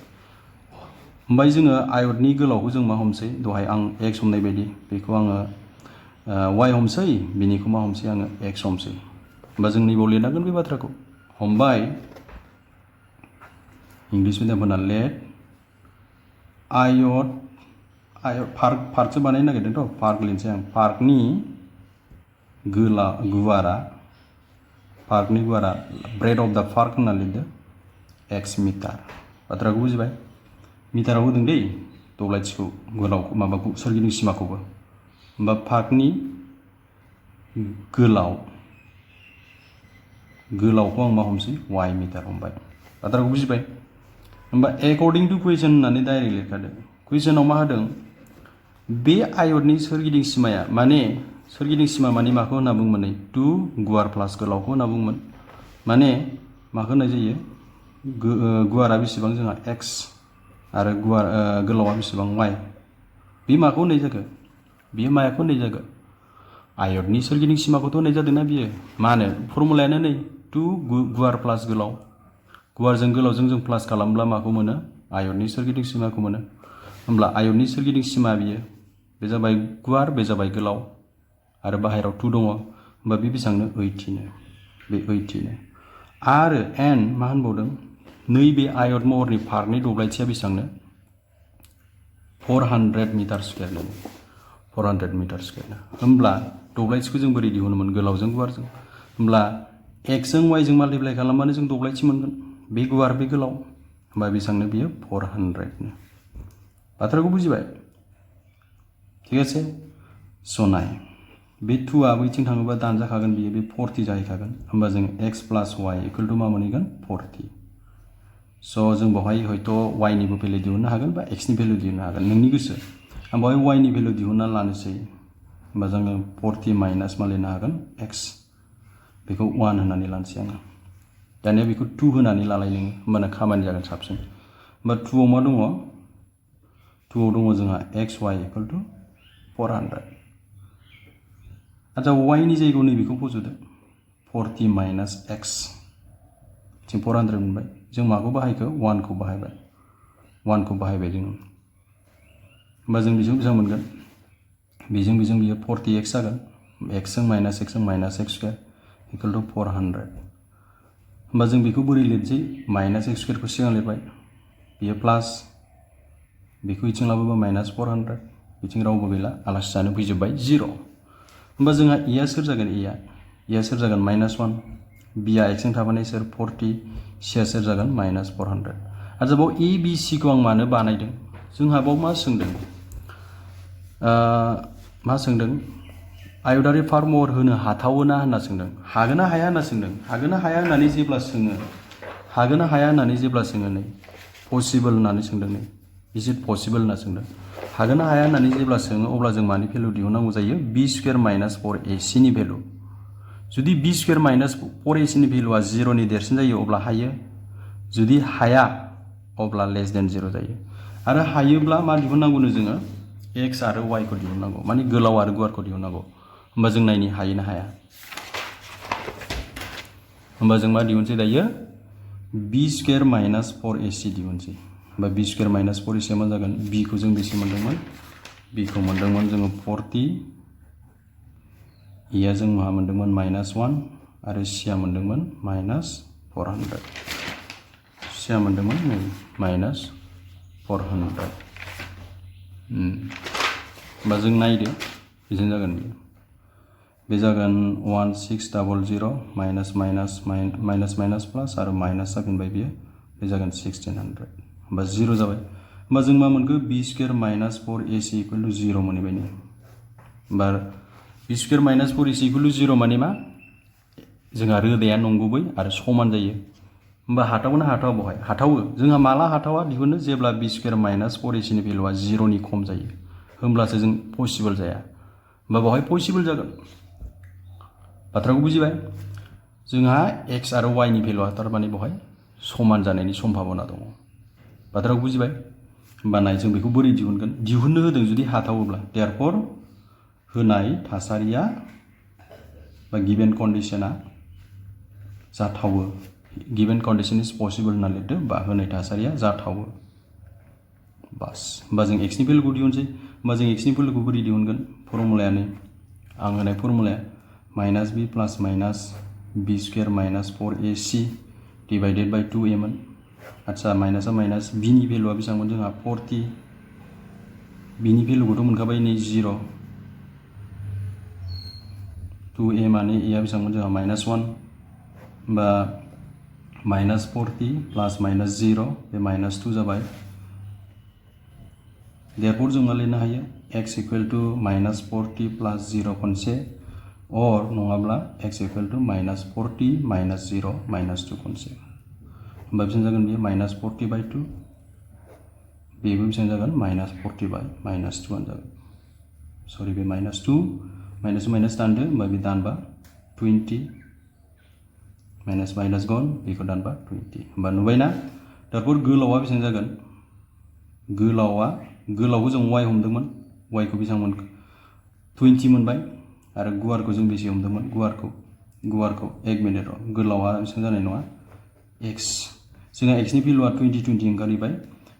ओमफ्राय जोङो आयतनि गोलावखौ जों मा हमसै दहाय आं x हमनाय बायदि बेखौ आङो y हमसै बिनिखौ मा हमसै आङो x हमसै होमबा जों नैबाव लिरनांगोन बे बाथ्राखौ हमबाय इंलिश मिडियामफोरना लेट आयत पार्कसो बानायनो नागिरदोंथ' पार्क लिरनोसै आं पार्कनि गुवारा ब्रेड अफ द पार्क होनना लिरदो x मिटार बाथ्राखौ बुजिबाय मिटाराव होदों दै दब्लायथिखौ गोलावखौ माबाखौ सोरगिदिं सिमाखौबो होमबा पार्कनि गोलावखौ आं मा हमसै y मिटार हमबाय बाथ्राखौ बुजिबाय होमबा एकर्डिं टु कुइसन होननानै डाइरेक्ट लिरखादो कुइसनाव मा होदों बे आयतनि सोरगिदिं सिमाया माने सोरगिदिं सिमा माने माखौ होनना बुंगोन 2 गुवार प्लास गोलावखौ होनना बुंगोन माने माखौ होननाय जायो गुवारा बेसेबां जोंहा x आरो गोलावा बेसेबां y बे माखौ होननाय जाखो बियो मायाखौ होननाय जागोन आयतनि सोरगिदिं सिमाखौथ' होननाय जादोंना बियो मानो फर्मुलायानो नै 2 गुवार प्लास गोलाव गुवारजों गोलावजों जों प्लास खालामब्ला माखौ मोनो आयतनि सोरगिदिं सिमाखौ मोनो होमब्ला आयतनि सोरगिदिं सिमा बियो बे जाबाय गुवार बे जाबाय गोलाव आरो बाहेरायाव 2 दङ होमबा बे बेसेबांनो 80 बे 80 आरो n मा होनबावदों नैबे आयत महरनि पार्कनि दब्लायथिया बेसेबांनो 400 मिटार स्कुवेर 400 मिटार स्कुवेर होमब्ला दब्लायथिखौ जों बोरै दिहुनोमोन गोलावजों गुवारजों होमब्ला x जों y जों माल्टिप्लाइ खालामबानो जों दब्लायथि मोनगोन बे गुवार बे गोलाव होमबा बेसेबांनो बियो 400 बाथ्राखौ बुजिबाय ठीक আছে सनाय बे 2 आ बैथिं थाङोबा दानजाखागोन बियो बे 40 जाहैखागोन होमबा जों x प्लास y इक्वल टु मा मोनहैगोन 40 स' जों बेवहाय हयथ' y निबो भेल्यु दिहुननो हागोन बा x नि भेल्यु दिहुननो हागोन नोंनि गोसो आं बेवहाय y नि भेल्यु दिहुनना लानोसै होमबा जोङो 40 माइनास मा लिरनो हागोन x बेखौ 1 होननानै लानोसै आङो दानिया बेखौ 2 होनानै लालाय नोङो होमबाना खामानि जागोन साबसिन होमबा 2 आव मा दङ 2 आव दङ जोंहा xy इक्वल टु 400 अच्छा y नि जायगायाव नैबेखौ फज'दो 40 माइनास x जों 400 मोनबाय जों माखौ बाहायखो 1 खौ बाहायबाय जोङो होमबा जों बेजों बेसेबां मोनगोन बेजों बियो 40x जागोन x जों minus x square equal to 400 होमबा जों बेखौ बोरै लिरसै माइनास x स्क्वायरखौ सिगां लिरबाय बियो प्लास बेखौ इथिं लाबोबा माइनास 400 बिथिं रावबो गैला आलासि जानो फैजोबबाय 0 होमबा जोंहा e आ सोर जागोन e आ सोर जागोन माइनास 1 b आ x जों थाफानाय सोर 40 c आ सोर जागोन माइनास 400 आरो बाव a b c खौ आं मानो बानायदों जोंहा बाव मा सोंदों आयतारि पार्क महर होनो हाथावोना होनना सोंदों हागोन ना हाया होनना सोंदों हागोन ना हाया होननानै जेब्ला सोङो नै पसिबल होननानै सोंदों नै इज इट पसिबल होनना सोंदों हागोन ना हाया होननानै जेब्ला सोङो अब्ला जों मानि भेल्यु दिहुननांगौ जायो b स्क्वायर माइनास 4ac नि भेल्यु जुदि b स्क्वायर माइनास 4ac नि भेल्युआ 0 नि देरसिन जायो अब्ला हायो जुदि हाया अब्ला लेस देन 0 जायो आरो हायोब्ला मा दिहुननांगौनो जोङो x आरो y खौ दिहुननांगौ माने गोलाव आरो गुवारखौ दिहुननांगौ होमबा जों नायनि हायो ना हाया होमबा जों मा दिहुनसै दायो b स्क्वायर माइनास 4ac दिहुनसै होमबा b स्क्वायर माइनास 4ac मा जागोन b खौ जों बेसे मोनदोंमोन b खौ मोनदोंमोन जोङो 40 e आ जों मा मोनदोंमोन माइनास 1 आरो c आ मोनदोंमोन माइनास 400 c आ मोनदोंमोन माइनास 400 होमबा जों नायदो बेजों जागोन बे जागोन 1600 माइनास माइनास प्लास आरो माइनास जाफिनबाय बियो बे जागोन 1600 होमबा 0 जाबाय होमबा जों मा मोनखो b square minus 4ac equal to 0 मोनहैबाय नै होमबा b square minus 4ac equal to 0 माने मा जोंहा रोदाया नंगुबै आरो समान जायो होमबा हाथावना हाथावा बहाय हाथावो जोंहा माला हाथावा दिहुनो जेब्ला b स्क्वायर माइनास 4ac नि भेल्युआ 0 नि खम जायो होमब्लासो जों पसिबल जाया होमबा बहाय पसिबल जागोन बाथ्राखौ बुजिबाय जोंहा x आरो y नि भेल्युआ थारमाने बहाय समान जानायनि सम्भाबना दङ बाथ्राखौ बुजिबाय होमबा नाय जों बेखौ बोरै दिहुनगोन दिहुननो होदों जुदि हाथावोब्ला देयरफर होनाय थासारिया बा गिभेन कन्डिशना जाथावो गिभेन कन्डिशन इज पसिबल होनना लिरदो बा होनाय थासारिया जाथावो बास होमबा जों x नि भेल्युखौ दिहुनसै होमबा जों x नि भेल्युखौ बोरै दिहुनगोन फर्मुलायानो आं होनाय फर्मुलाया minus b plus minus b square minus 4ac divided by 2a मोन। आच्छा माइनासा माइनास बीनि भेलुआ बेसेबांमोन जोंहा 40 बीनि भेलुखौथ' मोनखाबाय नै 0 2a माने a आ बेसेबांमोन जोंहा -1 होमबा -40 प्लास -0 बे -2 जाबाय। देयरफोर जों मा लिरनो हायो x इक्वल टू -40 प्लास 0 खनसे और नङाब्ला x इक्वल टू -40 -0 -2 खनसे। होमबा बेसेबां जागोन बेयो -40/2 बेबो बेसेबां जागोन -40/-2 आनो जागोन। सरि बे -2 माइनास दानदो होमबा बे दानबा 20 माइनास गन बेखौ दानबा 20 होमबा नुबायना देयरफोर गोलावा बेसेबां जागोन गोलावखौ जों y हमदोंमोन y खौ बेसेबां मोनखो 20 मोनबाय आरो गुवारखौ जों बेसे हमदोंमोन गुवारखौ 1 मिनिट र' गोलावा बेसेबां जानाय नङा x जोंहा x नि भेलुआ 20 ओंखारहैबाय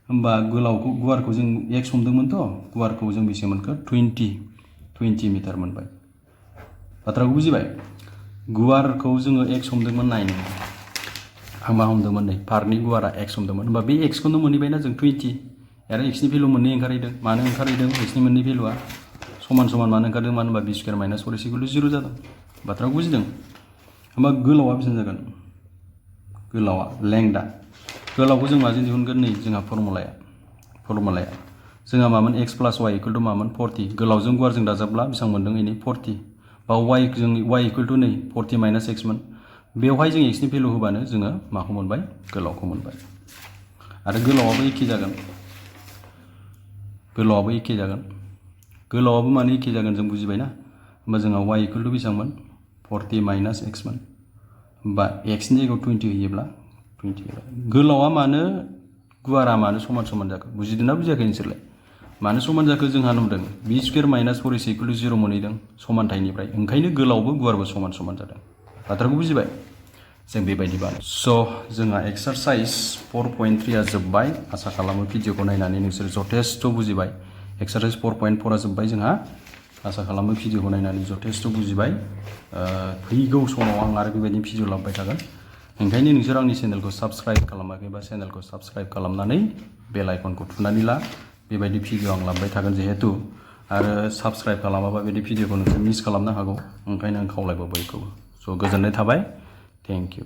होमबा गुवारखौ जों x हमदोंमोनथ' गुवारखौ जों बेसे मोनखो 20 मिटार मोनबाय। बाथ्राखौ बुजिबाय गुवारखौ जोङो x हमदोंमोन नायनो आं मा हमदोंमोन नै पार्टनि गुवारा x हमदोंमोन होमबा बे x खौनो मोनहैबायना जों 20 आरो x नि भेलु मोननै ओंखारहैदों मानो ओंखारहैदों x नि मोननै भेलुआ समान मानो ओंखारदों मानो होनबा b स्क्वायर माइनास 4ac = 0 जादों। बाथ्राखौ बुजिदों होमबा गोलावा बेसेबां जागोन गोलावा लेंथआ गोलावखौ जों माजों दिहुनगोन नै जोंहा फर्मुलाया जोंहा मामोन x + y = मामोन 40 गोलावजों गुवारजों दाजाबब्ला बेसेबां मोनदों इनि 40 बा y = नै 40 - x मोन बेवहाय जों x नि भेलु होबानो जोङो माखौ मोनबाय गोलावखौ मोनबाय आरो गोलावाबो एखे जागोन गोलावाबो माने एखे जागोन जों बुजिबायना होमबा जोंहा y = बेसेबांमोन 40 - x मोन होमबा x नि जायगायाव 20 होयोब्ला 20 गोलावा मानो गुवारा मानो समान जाखो बुजिदोंना बुजियाखै नोंसोरलाय मानो समान जाखो जोंहा नुदों b स्क्वायर माइनास 4ac = 0 मोनहैदों समानथायनिफ्राय ओंखायनो गोलावबो गुवारबो समान जादों। बाथ्राखौ बुजिबाय जों बेबायदि बानाय जोंहा एक्सारसाइज 4.3 आ जोब्बाय आसा खालामो भिडिअखौ नायनानै नोंसोर जथेस्थ बुजिबाय एक्सारसाइज 4.4 आ जोब्बाय जोंहा आसा खालामो भिडिअखौ नायनानै जथेस्थ बुजिबाय फैगौ समाव आं आरो बेबायदि भिडिअ लाबोबाय थागोन ओंखायनो नोंसोर आंनि चेनेलखौ साबस्क्राइब खालामाखैबा चेनेलखौ साबस्क्राइब खालामनानै बेल आइकनखौ थुनानै ला बेबायदि भिडिअ आं लाबोबाय थागोन जिहेतु आरो साबस्क्राइब खालामाबा बेबायदि भिडिअखौ नोंसोर मिस खालामनो हागौ ओंखायनो आं खावलायबाय बयखौबो गोजोननाय थाबाय थेंक इउ।